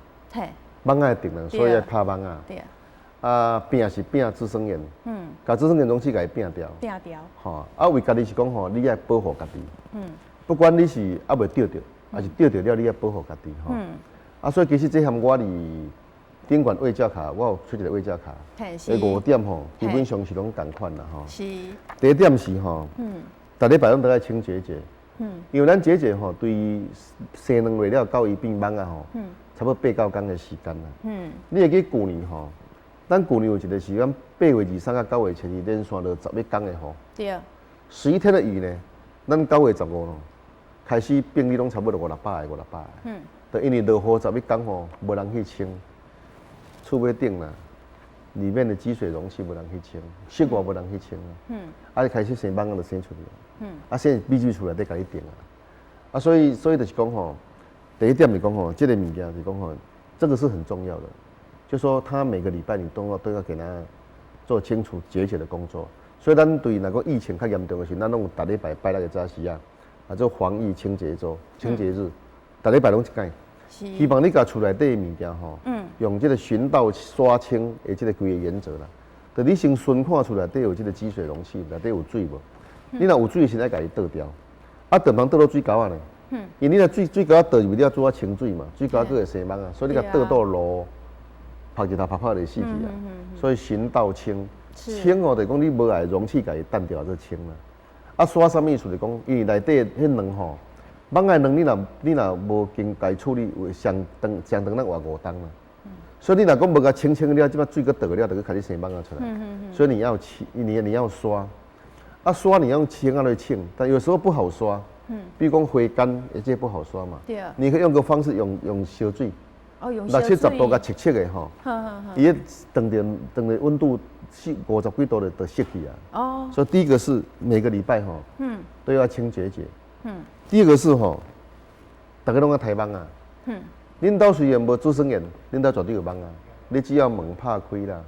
蚊仔會叮人，所以愛拍蚊仔。啊，拚是拚孳生炎，共孳生炎攏是共伊拚掉。拚掉。吼，啊為家己是講吼，你愛保護家己。不管你是猶未著著，還是著著了，你愛保護家己吼。啊，所以其實這項我佇頂懸衛教卡，我有出一個衛教卡。這五點吼，基本上是攏仝款啦吼。第一點是吼，逐禮拜攏都愛清潔者。因為咱結節吼，對生卵落了到伊變蠓仔吼，差不多8、9工的時間啦。你會記舊年吼，咱舊年有一個時間8月23到9月初二連續落十一工的雨。11天的雨呢，咱9月15咯，開始病例攏差不多五六百个、五六百個。就因為落雨十一工吼，無人去清，厝尾頂啦，裡面的積水容器無人去清，室外無人去清啊。啊，開始生蠓仔就生出來。啊，生秘密厝內底共你定啊。啊，所以就是講吼，第一點是講吼，這個物件是講吼，這個是很重要的，就說他每個禮拜你都要給他做清除結節的工作。所以咱對若個疫情較嚴重的時，咱攏有逐禮拜拜六的早時啊，啊做防疫清潔週、清潔日，逐禮拜攏一擺。希望你共厝內底的物件吼，用這個巡道刷清的這個規个原則啦。就你先巡看厝內底有這個積水容器，內底有水無？你若有水的時，愛共伊倒掉。啊，倒通倒落水溝仔呢？因為你若水溝仔倒入去，你要怎清水嘛？水溝仔閣會生蠓仔，所以你共倒倒落，曝日頭曝曝就死去啊。所以巡道清，清哦，就是講你無愛容器共伊澹掉做清啦。啊，刷啥物意思？就是講，因為內底彼卵吼，蠓仔卵你若無經共伊處理，會上長上長咱活5冬啦。所以你若講無共清清了，這擺水閣倒了，就閣開始生蠓仔出來。所以你要清，你要刷，啊刷你用清仔來清，但有時候不好刷。比如講灰乾，也這不好刷嘛。你可以用個方式用燒水。哦，用60、70度共揤揤的吼。伊等著等著溫度四50幾度就熄去啊。所以第一個是每個禮拜吼，都要清潔潔。第二個是吼，逐家攏愛刣蠓仔。恁兜雖然無孀生眼，恁兜絕對有蠓仔。你只要門拍開啦，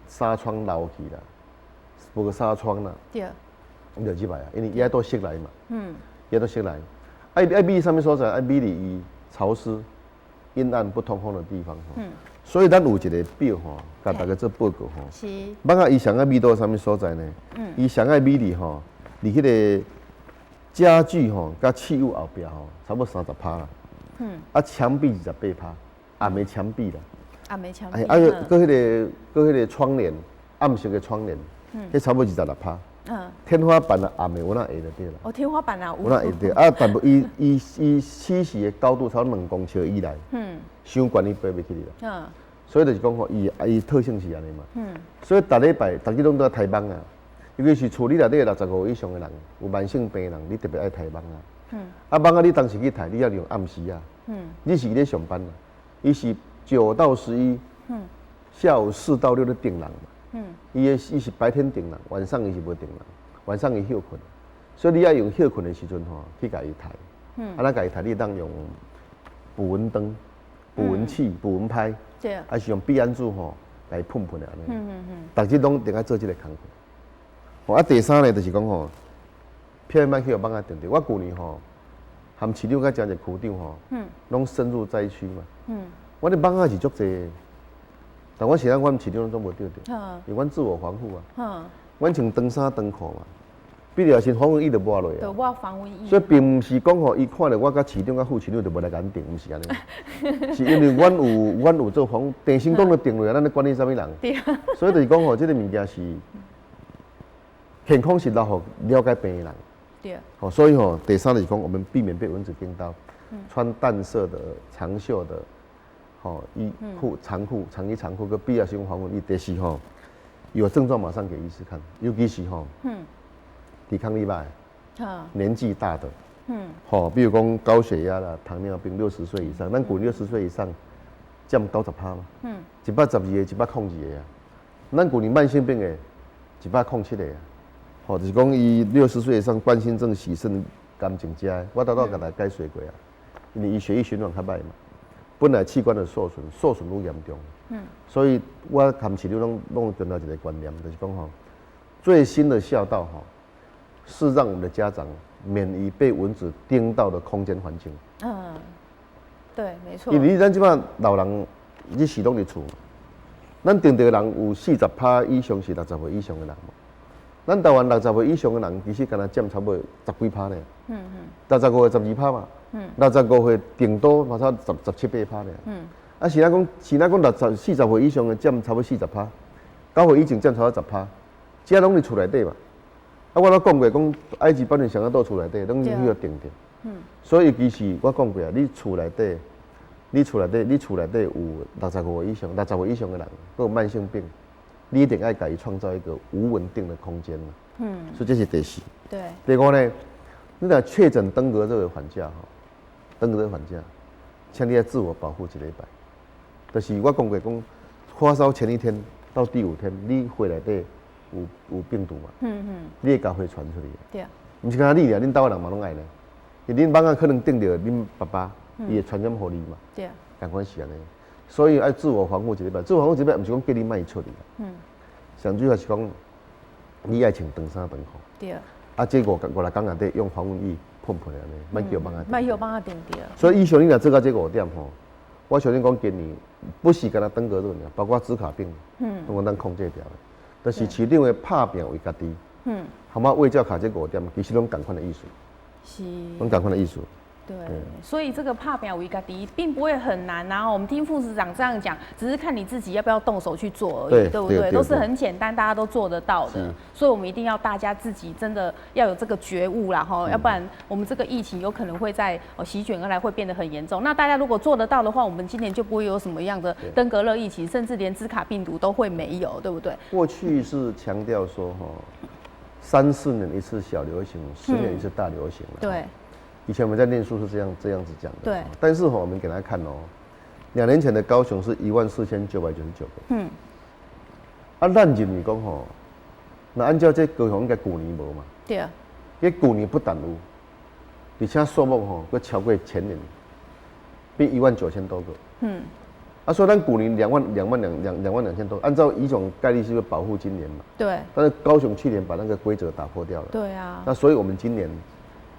紗窗留去啦，無紗窗啦，你就入來啊，因為伊愛佇室內嘛。伊愛佇室內，愛避啥物所在？愛避佇伊潮濕、陰暗、不通風的地方。所以咱有一個表吼，共大家做報告吼。蠓仔伊上愛避佗啥物所在呢？伊上愛避佇吼，佇彼個家具吼，佮器物後壁吼，差不多30趴啦。啊，牆壁28趴，暗的牆壁啦。暗的牆壁。啊，閣彼個窗簾，暗色的窗簾，彼差不多26趴。天花板啊，暗的有哪會就對啦。哦，天花板啊，有哪會對啊？但伊伊伊棲息的高度超2公尺以內。傷懸伊飛袂起去啦。所以就是講吼，伊伊特性是按呢嘛。所以逐禮拜，逐日攏都愛刣蠓仔，尤其是厝裡內底65歲以上的人，有慢性病的人，你特別愛刣蠓仔。啊，蠓仔你當時去刣，你要用暗時啊。你是咧上班啦，伊是9到11，下午4到6咧叮人嘛。伊是白天叮人，晚上伊是無叮人，晚上伊歇睏。所以你愛用歇睏的時陣吼，去共伊刣。啊，咱共伊刣，你當用捕蚊燈、捕蚊器、捕蚊拍，還是用避安柱吼來噴噴的按呢。逐日攏定愛做這個工課。啊，第三呢，就是講吼，避免去予蠓仔叮著。我舊年吼，含市長佮誠濟區長吼，攏深入災區嘛。我咧蠓仔是足濟，但我是按阮市長攏總無叮著，因為阮自我防護啊。阮穿長衫長褲嘛，必要時防蚊液就抹落啊。就抹防蚊液。所以並毋是講吼，伊看著我佮市長佮副市長就無來共叮，毋是按呢。是因為阮有做防，電聲講都叮落啊，咱咧管你啥物人？所以就是講吼，這個物件是健康是留予了解病的人。好，所以吼，第三就是講，我們避免被蚊子叮到，穿淡色的長袖的，吼衣褲長褲長衣長褲，閣必要性防蚊液。第四吼，有症狀馬上給醫師看，尤其是吼，抵抗力歹，年紀大的，吼，比如講高血壓啦、糖尿病，六十歲以上，咱舊六十歲以上佔90趴嘛，112個，102個啊，咱舊年慢性病的，107個啊。吼，就是講伊六十歲以上，冠心症、洗腎、癌症者，我拄拄共大家解說過啊。因為伊血液循環較歹嘛，本來器官的受損，受損愈嚴重。所以我含市長攏攏強調一個觀念，就是講吼，最新的孝道吼，是讓我們的家長免於被蚊子叮到的空間環境。嗯，對，沒錯。因為咱這擺老人，你是攏佇厝，咱叮著的人有40趴以上是60歲以上的人。咱台灣60歲以上的人，其實敢若佔差不多十幾趴呢。65歲12趴嘛。65歲頂多嘛才十七八趴呢。啊，是若講60、40歲以上的佔差不多40趴，九歲以前佔差不多十趴，這攏佇厝內底嘛。啊，我都講過，講埃及百年上到厝內底，攏去予定著。所以尤其是我講過啊，你厝內底，你厝內底，你厝內底有65歲以上、60歲以上的人，閣有慢性病，你一定愛共伊創造一個無穩定的空間嘛。所以這是第四。第五呢，你若確診登革熱的患者吼，登革熱患者，請你愛自我保護一禮拜。就是我講過講，發燒前一天到第五天，你血內底有病毒嘛？你會共血傳出去。毋是干焦你爾，恁兜的人嘛攏愛呢。因為恁蠓仔可能叮著恁爸爸，伊會傳染予你嘛。仝款是按呢，所以愛自我防護一禮拜。自我防護一禮拜，毋是講叫你莫出去。上主要是講，你愛穿長衫長褲。啊，這五六工內底用防蚊液噴噴按呢，莫叫蠓仔。莫予蠓仔叮著。所以以上你若做到這五點吼，我相信講今年不是干焦登革熱爾，包括茲卡病，攏會當控制牢的。就是市長的拍拚為家己，含仔衛教卡這五點，其實攏仝款的意思。攏仝款的意思。對，所以這個拍拚為家己並不會很難啊。我們聽副市長這樣講，只是看你自己要不要動手去做而已，對不對？都是很簡單，大家都做得到的。所以，我們一定要大家自己真的要有這個覺悟啦，哈，要不然我們這個疫情有可能會在席捲而來，會變得很嚴重。那大家如果做得到的話，我們今年就不會有什麼樣的登革熱疫情，甚至連茲卡病毒都會沒有，對不對？過去是強調說，哈，3、4年一次小流行，10年一次大流行。以前我們在念書是這樣子講的。但是吼，我們給大家看哦，2年前的高雄是14,999個。啊，咱認為講吼，那按照這高雄應該舊年無嘛？這舊年不但有，而且數目吼，閣超過前年，變19,000多個。啊，所以咱舊年兩萬兩萬兩兩兩萬兩千多，按照一種概率是會保護今年嘛？但是高雄去年把那個規則打破掉了。那所以我們今年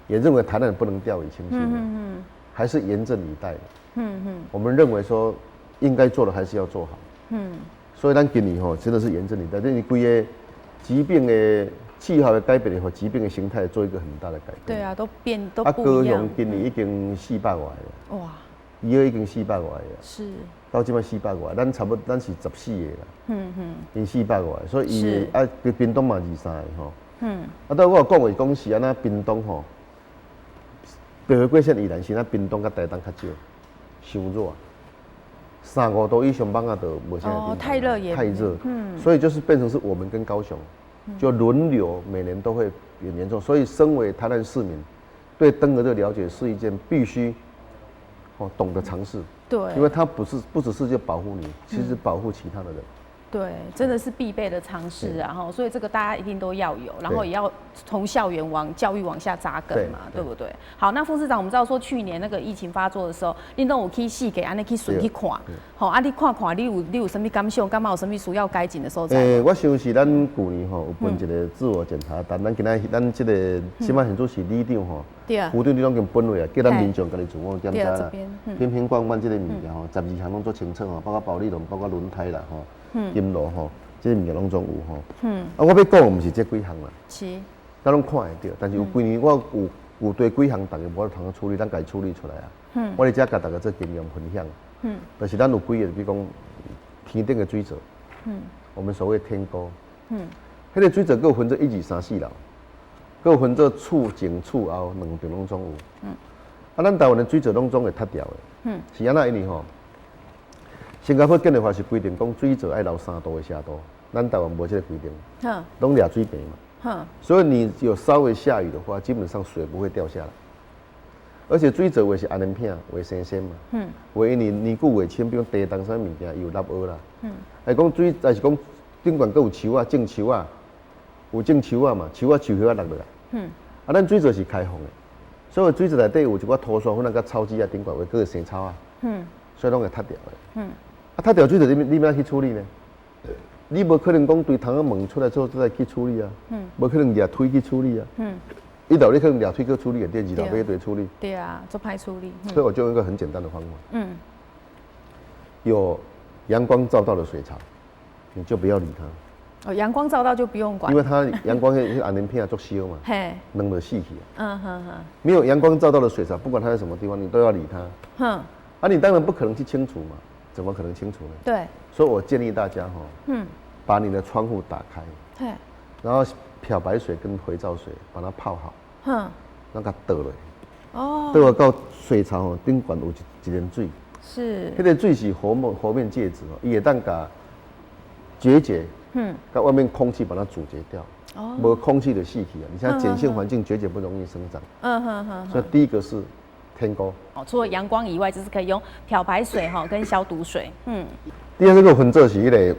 也認為台南不能掉以輕心，還是嚴陣以待。我們認為說應該做的還是要做好。所以咱今年吼真的是嚴陣以待，這是規個疾病的氣候的改變和疾病的形態做一個很大的改變。對啊，都變都不一樣。高雄今年已經400外了。哇！伊已經400外了。到這擺400外，咱差不多咱是14個啦。𪜶400外，所以伊啊，屏東嘛23個吼。啊，但我有講話講是按怎屏東吼。白花過線依然是咱屏東佮台東較少，傷熱，3、5度以上蠓仔就無啥。哦，太熱也太熱，所以就是變成是我們跟高雄就輪流每年都會很嚴重，所以身為台南市民，對登革熱了解是一件必須哦懂得常識。因為它不是不只是就保護你，其實保護其他的人。對，真的是必備的常識啊！哈，所以這個大家一定都要有，然後也要從校園往教育往下扎根嘛，對不對？好，那副市長，我們知道說去年那個疫情發作的時候，恁攏有去四界按呢去巡去看，好，啊，你看看，你有啥物感想？感覺有啥物需要改進的所在？我想是咱舊年吼有分一個自我檢查單，咱今仔咱這個這擺現主是里長吼，區長你攏經分落啊，叫咱民眾家己自我檢查啦，瓶瓶罐罐這個物件吼，12項攏足清楚吼，包括保麗龍，包括輪胎啦吼。金爐吼，這個物件攏總有吼。啊，我欲講毋是這幾項啦。咱攏看會著，但是有幾年我有對幾項逐家無通處理，咱家己處理出來啊。我佇遮共大家做經驗分享。就是咱有幾個，比如講天頂的水槽。我們所謂天溝。彼個水槽閣有分做一二三四樓，閣有分做厝前厝後兩邊攏總有。啊，咱台灣的水槽攏總會塌掉的。是按怎因為吼？新加坡建築法是規定講水槽愛留3度的斜度，咱台灣無這個規定，攏掠水平嘛。所以你有稍微下雨的話，基本上水不會掉下來。而且水槽有的是紅片，有的生鮮嘛。有的因為年久月深，比如地動啥物件，伊有落雨啦。還講水，還是講頂懸閣有樹仔，種樹仔，有種樹仔嘛，樹仔樹葉仔落落來。啊，咱水槽是開放的，所以水槽內底有一寡土沙粉仔佮草籽仔頂懸，會閣會生草仔。所以攏會塌掉的。啊，塌掉水槽你欲按怎去處理呢？你無可能講對窗仔門出來之後再去處理啊。無可能掠推去處理啊。一樓你可能掠推去處理，對，二樓欲對處理。對啊，足歹處理。所以我就用一個很簡單的方法。有陽光照到的水槽，你就不要理它。哦，陽光照到就不用管。因為它陽光彼紅片足燒嘛。軟就死去。沒有陽光照到的水槽，不管它在什麼地方，你都要理它。啊，你當然不可能去清除嘛。怎麼可能清除呢？所以我建議大家哈，把你的窗戶打開。然後漂白水跟肥皂水把它泡好，咱共倒落，倒到水槽吼頂懸有一一點水，彼个水是活面介質哦，伊會當共決絕，共外面空氣把它阻絕掉，無空氣就死去啊！你像鹼性環境，決絕不容易生長，所以第一個是天菇。哦，除了陽光以外，就是可以用漂白水哈跟消毒水。第二個分做是彼个，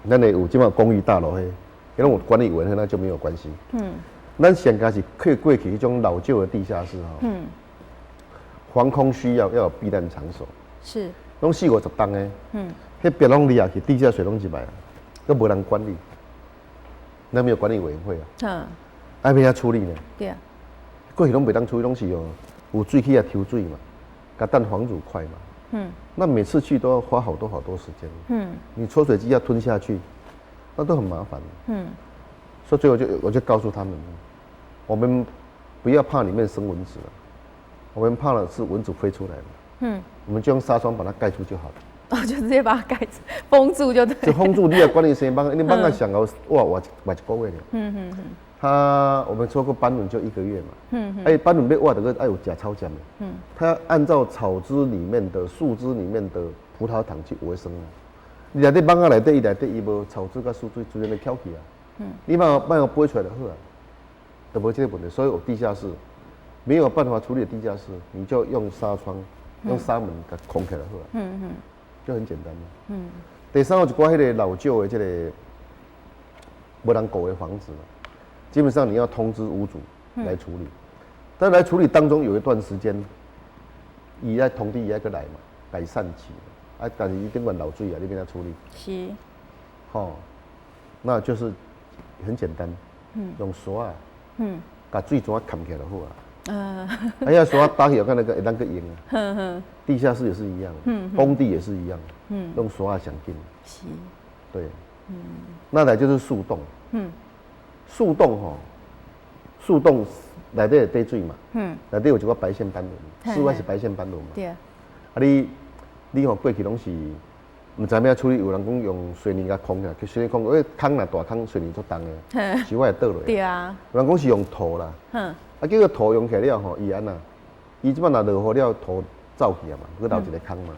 咱的有這馬公寓大樓彼，彼攏有管理員，那就沒有關係。咱現在是可以過去彼種老舊的地下室吼，防空需要要有避難場所。攏四五十棟的，彼壁攏裂去，地下水攏入來，閣無人管理，那沒有管理委員會啊。愛欲按怎處理呢？對啊。過去攏袂當處理，攏是哦，有水去遐抽水嘛，共等黃汝塊嘛。那每次去都要花好多好多時間。你抽水機要吞下去，那都很麻煩。所以最後就我就告訴他們，我們不要怕裡面生蚊子了，我們怕的是蚊子飛出來嘛。我們就用紗窗把它蓋住就好了。哦，就直接把它蓋住，封住就對。就封住，你也管理生蠓，你蠓仔上高挖挖挖一個月了。他我們說過斑蚊就一個月嘛。哎，斑蚊欲活著閣愛有食草針的。他要按照草汁裡面的樹枝裡面的葡萄糖去維生啊。你內底蠓仔內底，伊內底伊無草汁佮樹枝，自然會翹起啊。你莫莫予飛出來就好啊，就無這個問題。所以有地下室沒有辦法處理地下室，你就用紗窗、用紗門共封起來就好啊。就很簡單。第三個一寡彼个老舊的這個無人顧的房子，基本上你要通知屋主來處理，但來處理當中有一段時間，伊愛通知伊愛閣來嘛，改善期，啊，但是伊頂懸漏水啊，你欲按怎處理？吼，那就是很簡單，用索仔，共水泉蓋起來就好啊。哎呀，索仔打起來看那個會當閣用啊。地下室也是一樣，工地也是一樣，用索仔上緊。對。那來就是樹洞。樹洞吼，樹洞內底會滴水嘛。內底有一寡白線斑蚊，室外是白線斑蚊嘛。對啊。啊你吼過去攏是毋知欲按怎處理，有人講用水泥共匡起來，水泥匡，因為空若大空水泥足重的，是會倒落。有人講是用土啦。啊，結果土用起來了吼，伊按怎？伊這擺若落雨了，土走去啊嘛，閣留一個空嘛。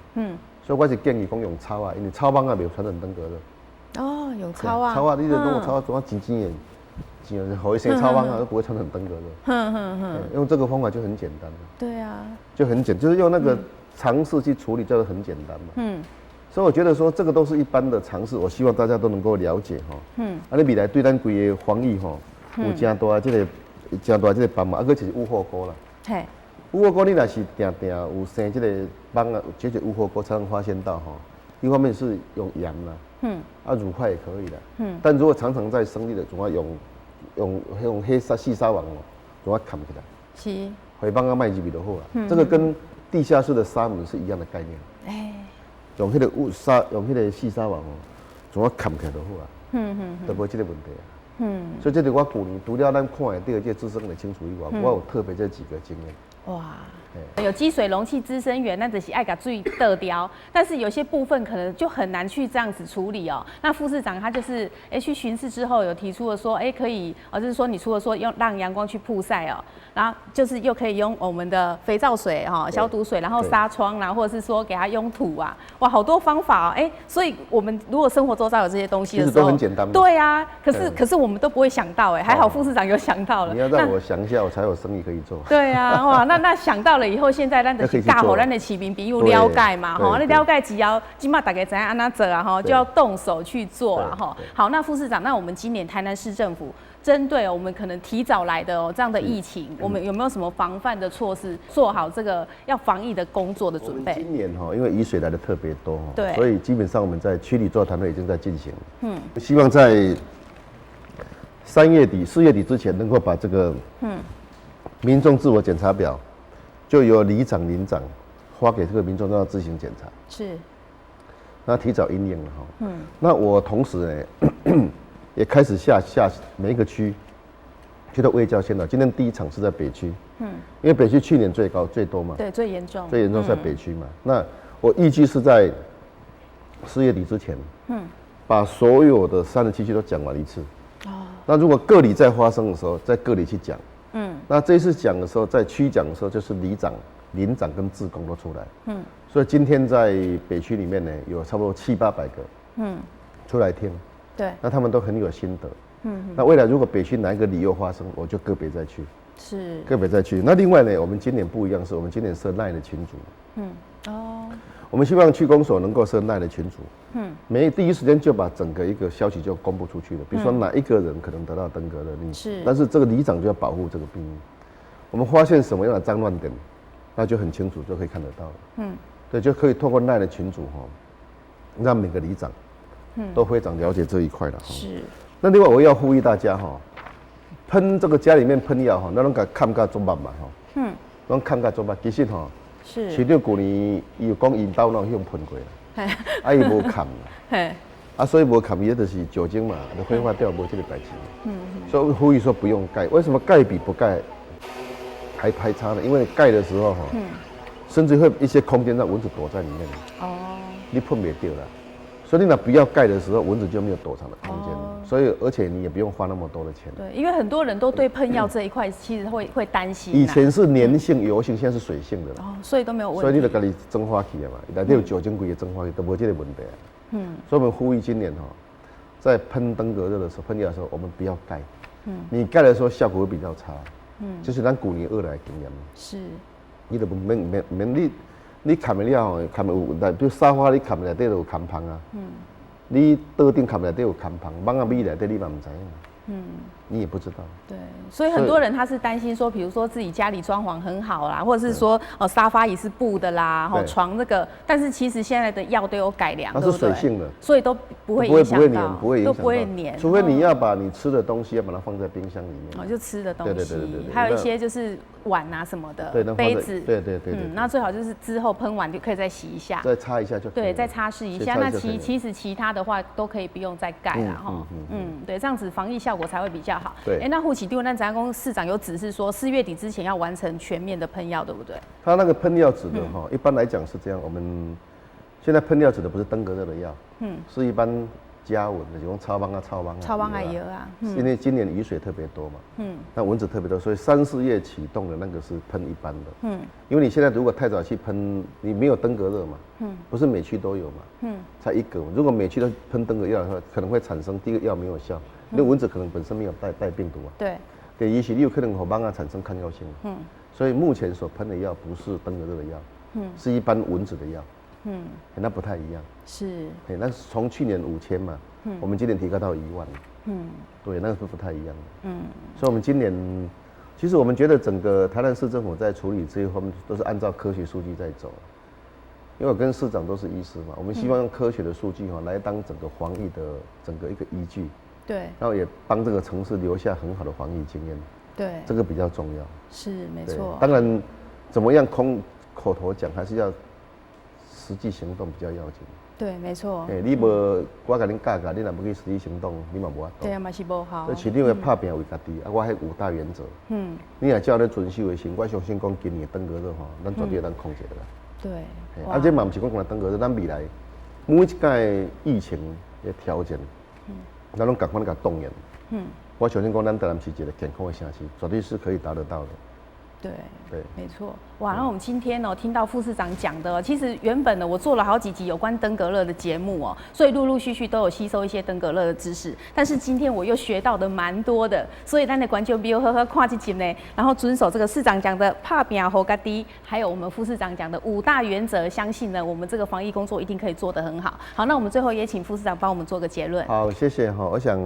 所以我是建議講用草仔，因為草蠓仔袂傳染登革熱。哦，用草仔。草仔，你就弄個草仔，怎啊淺淺的，淺的，予伊生草蠓仔，都不會傳染登革熱。用這個方法就很簡單。對啊。就很簡，就是用那個常識去處理，叫做很簡單嘛。所以我覺得說這個都是一般的常識，我希望大家都能夠了解吼。啊，你未來對咱規个防疫吼，有誠大這個誠大這個幫忙，啊，閣就是污貨溝啦。污貨溝你若是定定有生這個蠓仔，解決污貨溝才能發現到吼。一方面是用鹽啦，啊乳化也可以啦。但如果常常在生膩的，總要用黑紗細紗網哦，總要冚起來。予蠓仔莫入去就好啦。這個跟地下室的紗門是一樣的概念。用彼個霧紗，用彼個細紗網哦，怎啊冚起來就好啊。都無這個問題啊。所以這是我舊年除了咱看會著這個孳生的清除以外，我有特別這幾個經驗。哇，有積水容器孳生源，那就是愛共水倒掉，但是有些部分可能就很難去這樣子處理哦。那副市長他就是去巡視之後有提出了說，可以哦，就是說你除了說用讓陽光去曝曬哦，然後就是又可以用我們的肥皂水哈消毒水，然後紗窗啦，或者是說給它用土啊，哇，好多方法哦。所以我們如果生活周遭有這些東西的時候，其實都很簡單。對啊，可是我們都不會想到哎，還好副市長有想到了。你要讓我想一下，我才有生意可以做。對啊，哇，那想到了以後，現在咱就是教予咱的市民朋友了解嘛，吼，你了解之後，這馬大家知影按怎做啊，吼，就要動手去做了，吼。好，那副市長，那我們今年台南市政府針對我們可能提早來的哦這樣的疫情，我們有沒有什麼防範的措施，做好這個要防疫的工作的準備？今年哈，因為雨水來的特別多，所以基本上我們在區裡座談會已經在進行，希望在3月底、4月底之前能夠把這個民眾自我檢查表，就由里長、鄰長發給這個民眾，讓他自行檢查。那提早因應了哈。那我同時呢，也開始下下每一個區，去到衛教宣導。今天第一場是在北區。因為北區去年最高最多嘛。對，最嚴重。最嚴重是在北區嘛。那我預計是在4月底之前，把所有的37區都講完一次。那如果個里再發生的時候，在個里去講。那這一次講的時候，在區講的時候，就是里長、鄰長跟志工都出來。所以今天在北區裡面呢，有差不多七八百個。出來聽。那他們都很有心得。那未來如果北區哪一個里又發生，我就個別再去。個別再去。那另外呢，我們今年不一樣，是我們今年設 LINE 的群組。我們希望區公所能夠設 LINE 的群組。每第一時間就把整個一個消息就公布出去了。比如說哪一個人可能得到登革熱，你但是這個里長就要保護這個秘密。我們發現什麼樣的髒亂點，那就很清楚，就可以看得到了。對，就可以透過 LINE 的群組哈，讓每個里長都非常了解這一塊了。那另外我要呼籲大家哈，噴這個家裡面噴藥哈，咱攏共崁甲足密嘛吼。攏崁甲足密，其實吼，市長舊年伊有講𪜶兜攏有噴過啦，啊伊無崁，啊所以無崁伊就是酒精嘛，就揮發掉，無這個代誌。所以呼籲說不用蓋，為什麼蓋比不蓋還差呢？因為蓋的時候哈，甚至會一些空間讓蚊子躲在裡面。你噴袂著啦。所以你若不要蓋的時候，蚊子就沒有躲藏的空間。所以，而且你也不用花那麼多的錢。對，因為很多人都對噴藥這一塊其實會擔心。以前是粘性、油性，現在是水性的了。哦，所以都沒有問題。所以你就家己蒸發起來嘛，內底有酒精規个蒸發起，都無這個問題。所以我們呼籲今年哈，在噴登革熱的時候，噴藥的時候，我們不要蓋。你蓋的時候效果會比較差。就是咱舊年學來的經驗。你就毋免毋免毋免你。你崁了後，崁有，比如沙發你崁內底就有空芳啊。你桌頂崁內底有空芳，蚊仔覕內底你嘛毋知影。你也不知道。對，所以很多人他是擔心說，比如說自己家裡裝潢很好啦，或者是說哦沙發也是布的啦，吼床那個，但是其實現在的藥都有改良，它是水性的，所以都不會影響到，不會都不會黏，除非你要把你吃的東西要把它放在冰箱裡面。哦，就吃的東西，對，還有一些就是碗啊什麼的，杯子，對。那最好就是之後噴完就可以再洗一下，再擦一下就對，再擦拭一下。那其實其他的話都可以不用再蓋了哈。對，這樣子防疫效果才會比較好。對。哎，那副市長，咱知影講市長有指示說，4月底之前要完成全面的噴藥，對不對？他那個噴藥指的哈，一般來講是這樣。我們現在噴藥指的不是登革熱的藥，是一般家蚊的，就講草蠓啊、臭蠓啊。臭蠓啊，藥啊。因為今年雨水特別多嘛，那蚊子特別多，所以三四月啟動的那個是噴一般的，因為你現在如果太早去噴，你沒有登革熱嘛，不是每區都有嘛，才一個。如果每區都噴登革藥的話，可能會產生第一個藥沒有效。那蚊子可能本身沒有帶病毒啊。對，也許你有可能予蚊仔產生抗藥性。所以目前所噴的藥不是登革熱的藥，是一般蚊子的藥。那不太一樣。那是從去年5000嘛，我們今年提高到1萬。對，那是不太一樣的。所以，我們今年其實我們覺得整個台南市政府在處理這一方面都是按照科學數據在走。因為我跟市長都是醫師嘛，我們希望用科學的數據哈來當整個防疫的整個一個依據。然後也幫這個城市留下很好的防疫經驗。這個比較重要。是，沒錯。當然，怎麼樣空口頭講，還是要實際行動比較要緊。對，沒錯。欸，你無我共恁教教，你若無去實際行動，你嘛無法度。對啊，嘛是無效。所以市長會拍拚為家己，啊，我彼五大原則。你若照咧遵守的時，我相信講今年登革熱吼，咱絕對會當控制啦。啊，這嘛毋是講干焦登革熱，咱未來每一屆疫情的挑戰，咱攏共款共動員。我相信講，咱台南是一個健康的城市，絕對是可以達得到的。對沒錯。哇，那我們今天呢，聽到副市長講的，其實原本呢，我做了好幾集有關登革熱的節目哦，所以陸陸續續都有吸收一些登革熱的知識。但是今天我又學到的蠻多的，所以咱的觀眾朋友好好看這集呢，然後遵守這個市長講的拍拚予家己，還有我們副市長講的五大原則，相信呢，我們這個防疫工作一定可以做得很好。好，那我們最後也請副市長幫我們做個結論。好，謝謝哈。我想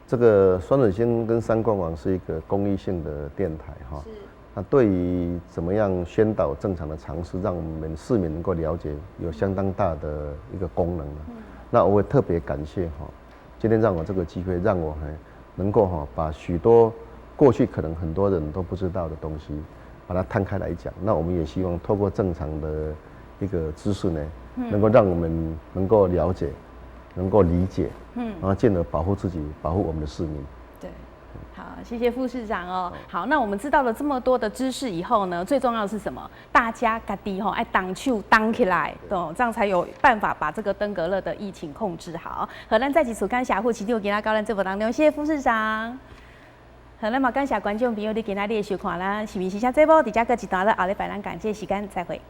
這個雙子星跟三冠網是一個公益性的電台哈。那對於怎麼樣宣導正常的常識，讓我們市民能夠了解，有相當大的一個功能。那我會特別感謝哈，今天讓我這個機會，讓我能夠哈把許多過去可能很多人都不知道的東西，把它攤開來講。那我們也希望透過正常的一個知識呢，能夠讓我們能夠了解，能夠理解，然後進而保護自己，保護我們的市民。對。好，謝謝副市長哦。好，那我們知道了這麼多的知識以後呢，最重要的是什麼？大家家己吼愛動手動起來，懂？這樣才有辦法把這個登革熱的疫情控制好。好，咱再一次感謝副市長今仔到咱節目當中，謝謝副市長。好，咱嘛感謝觀眾朋友你今仔日的收看啦，市民時聲節目，佇遮閣一段落，後禮拜咱仝這個時間再會。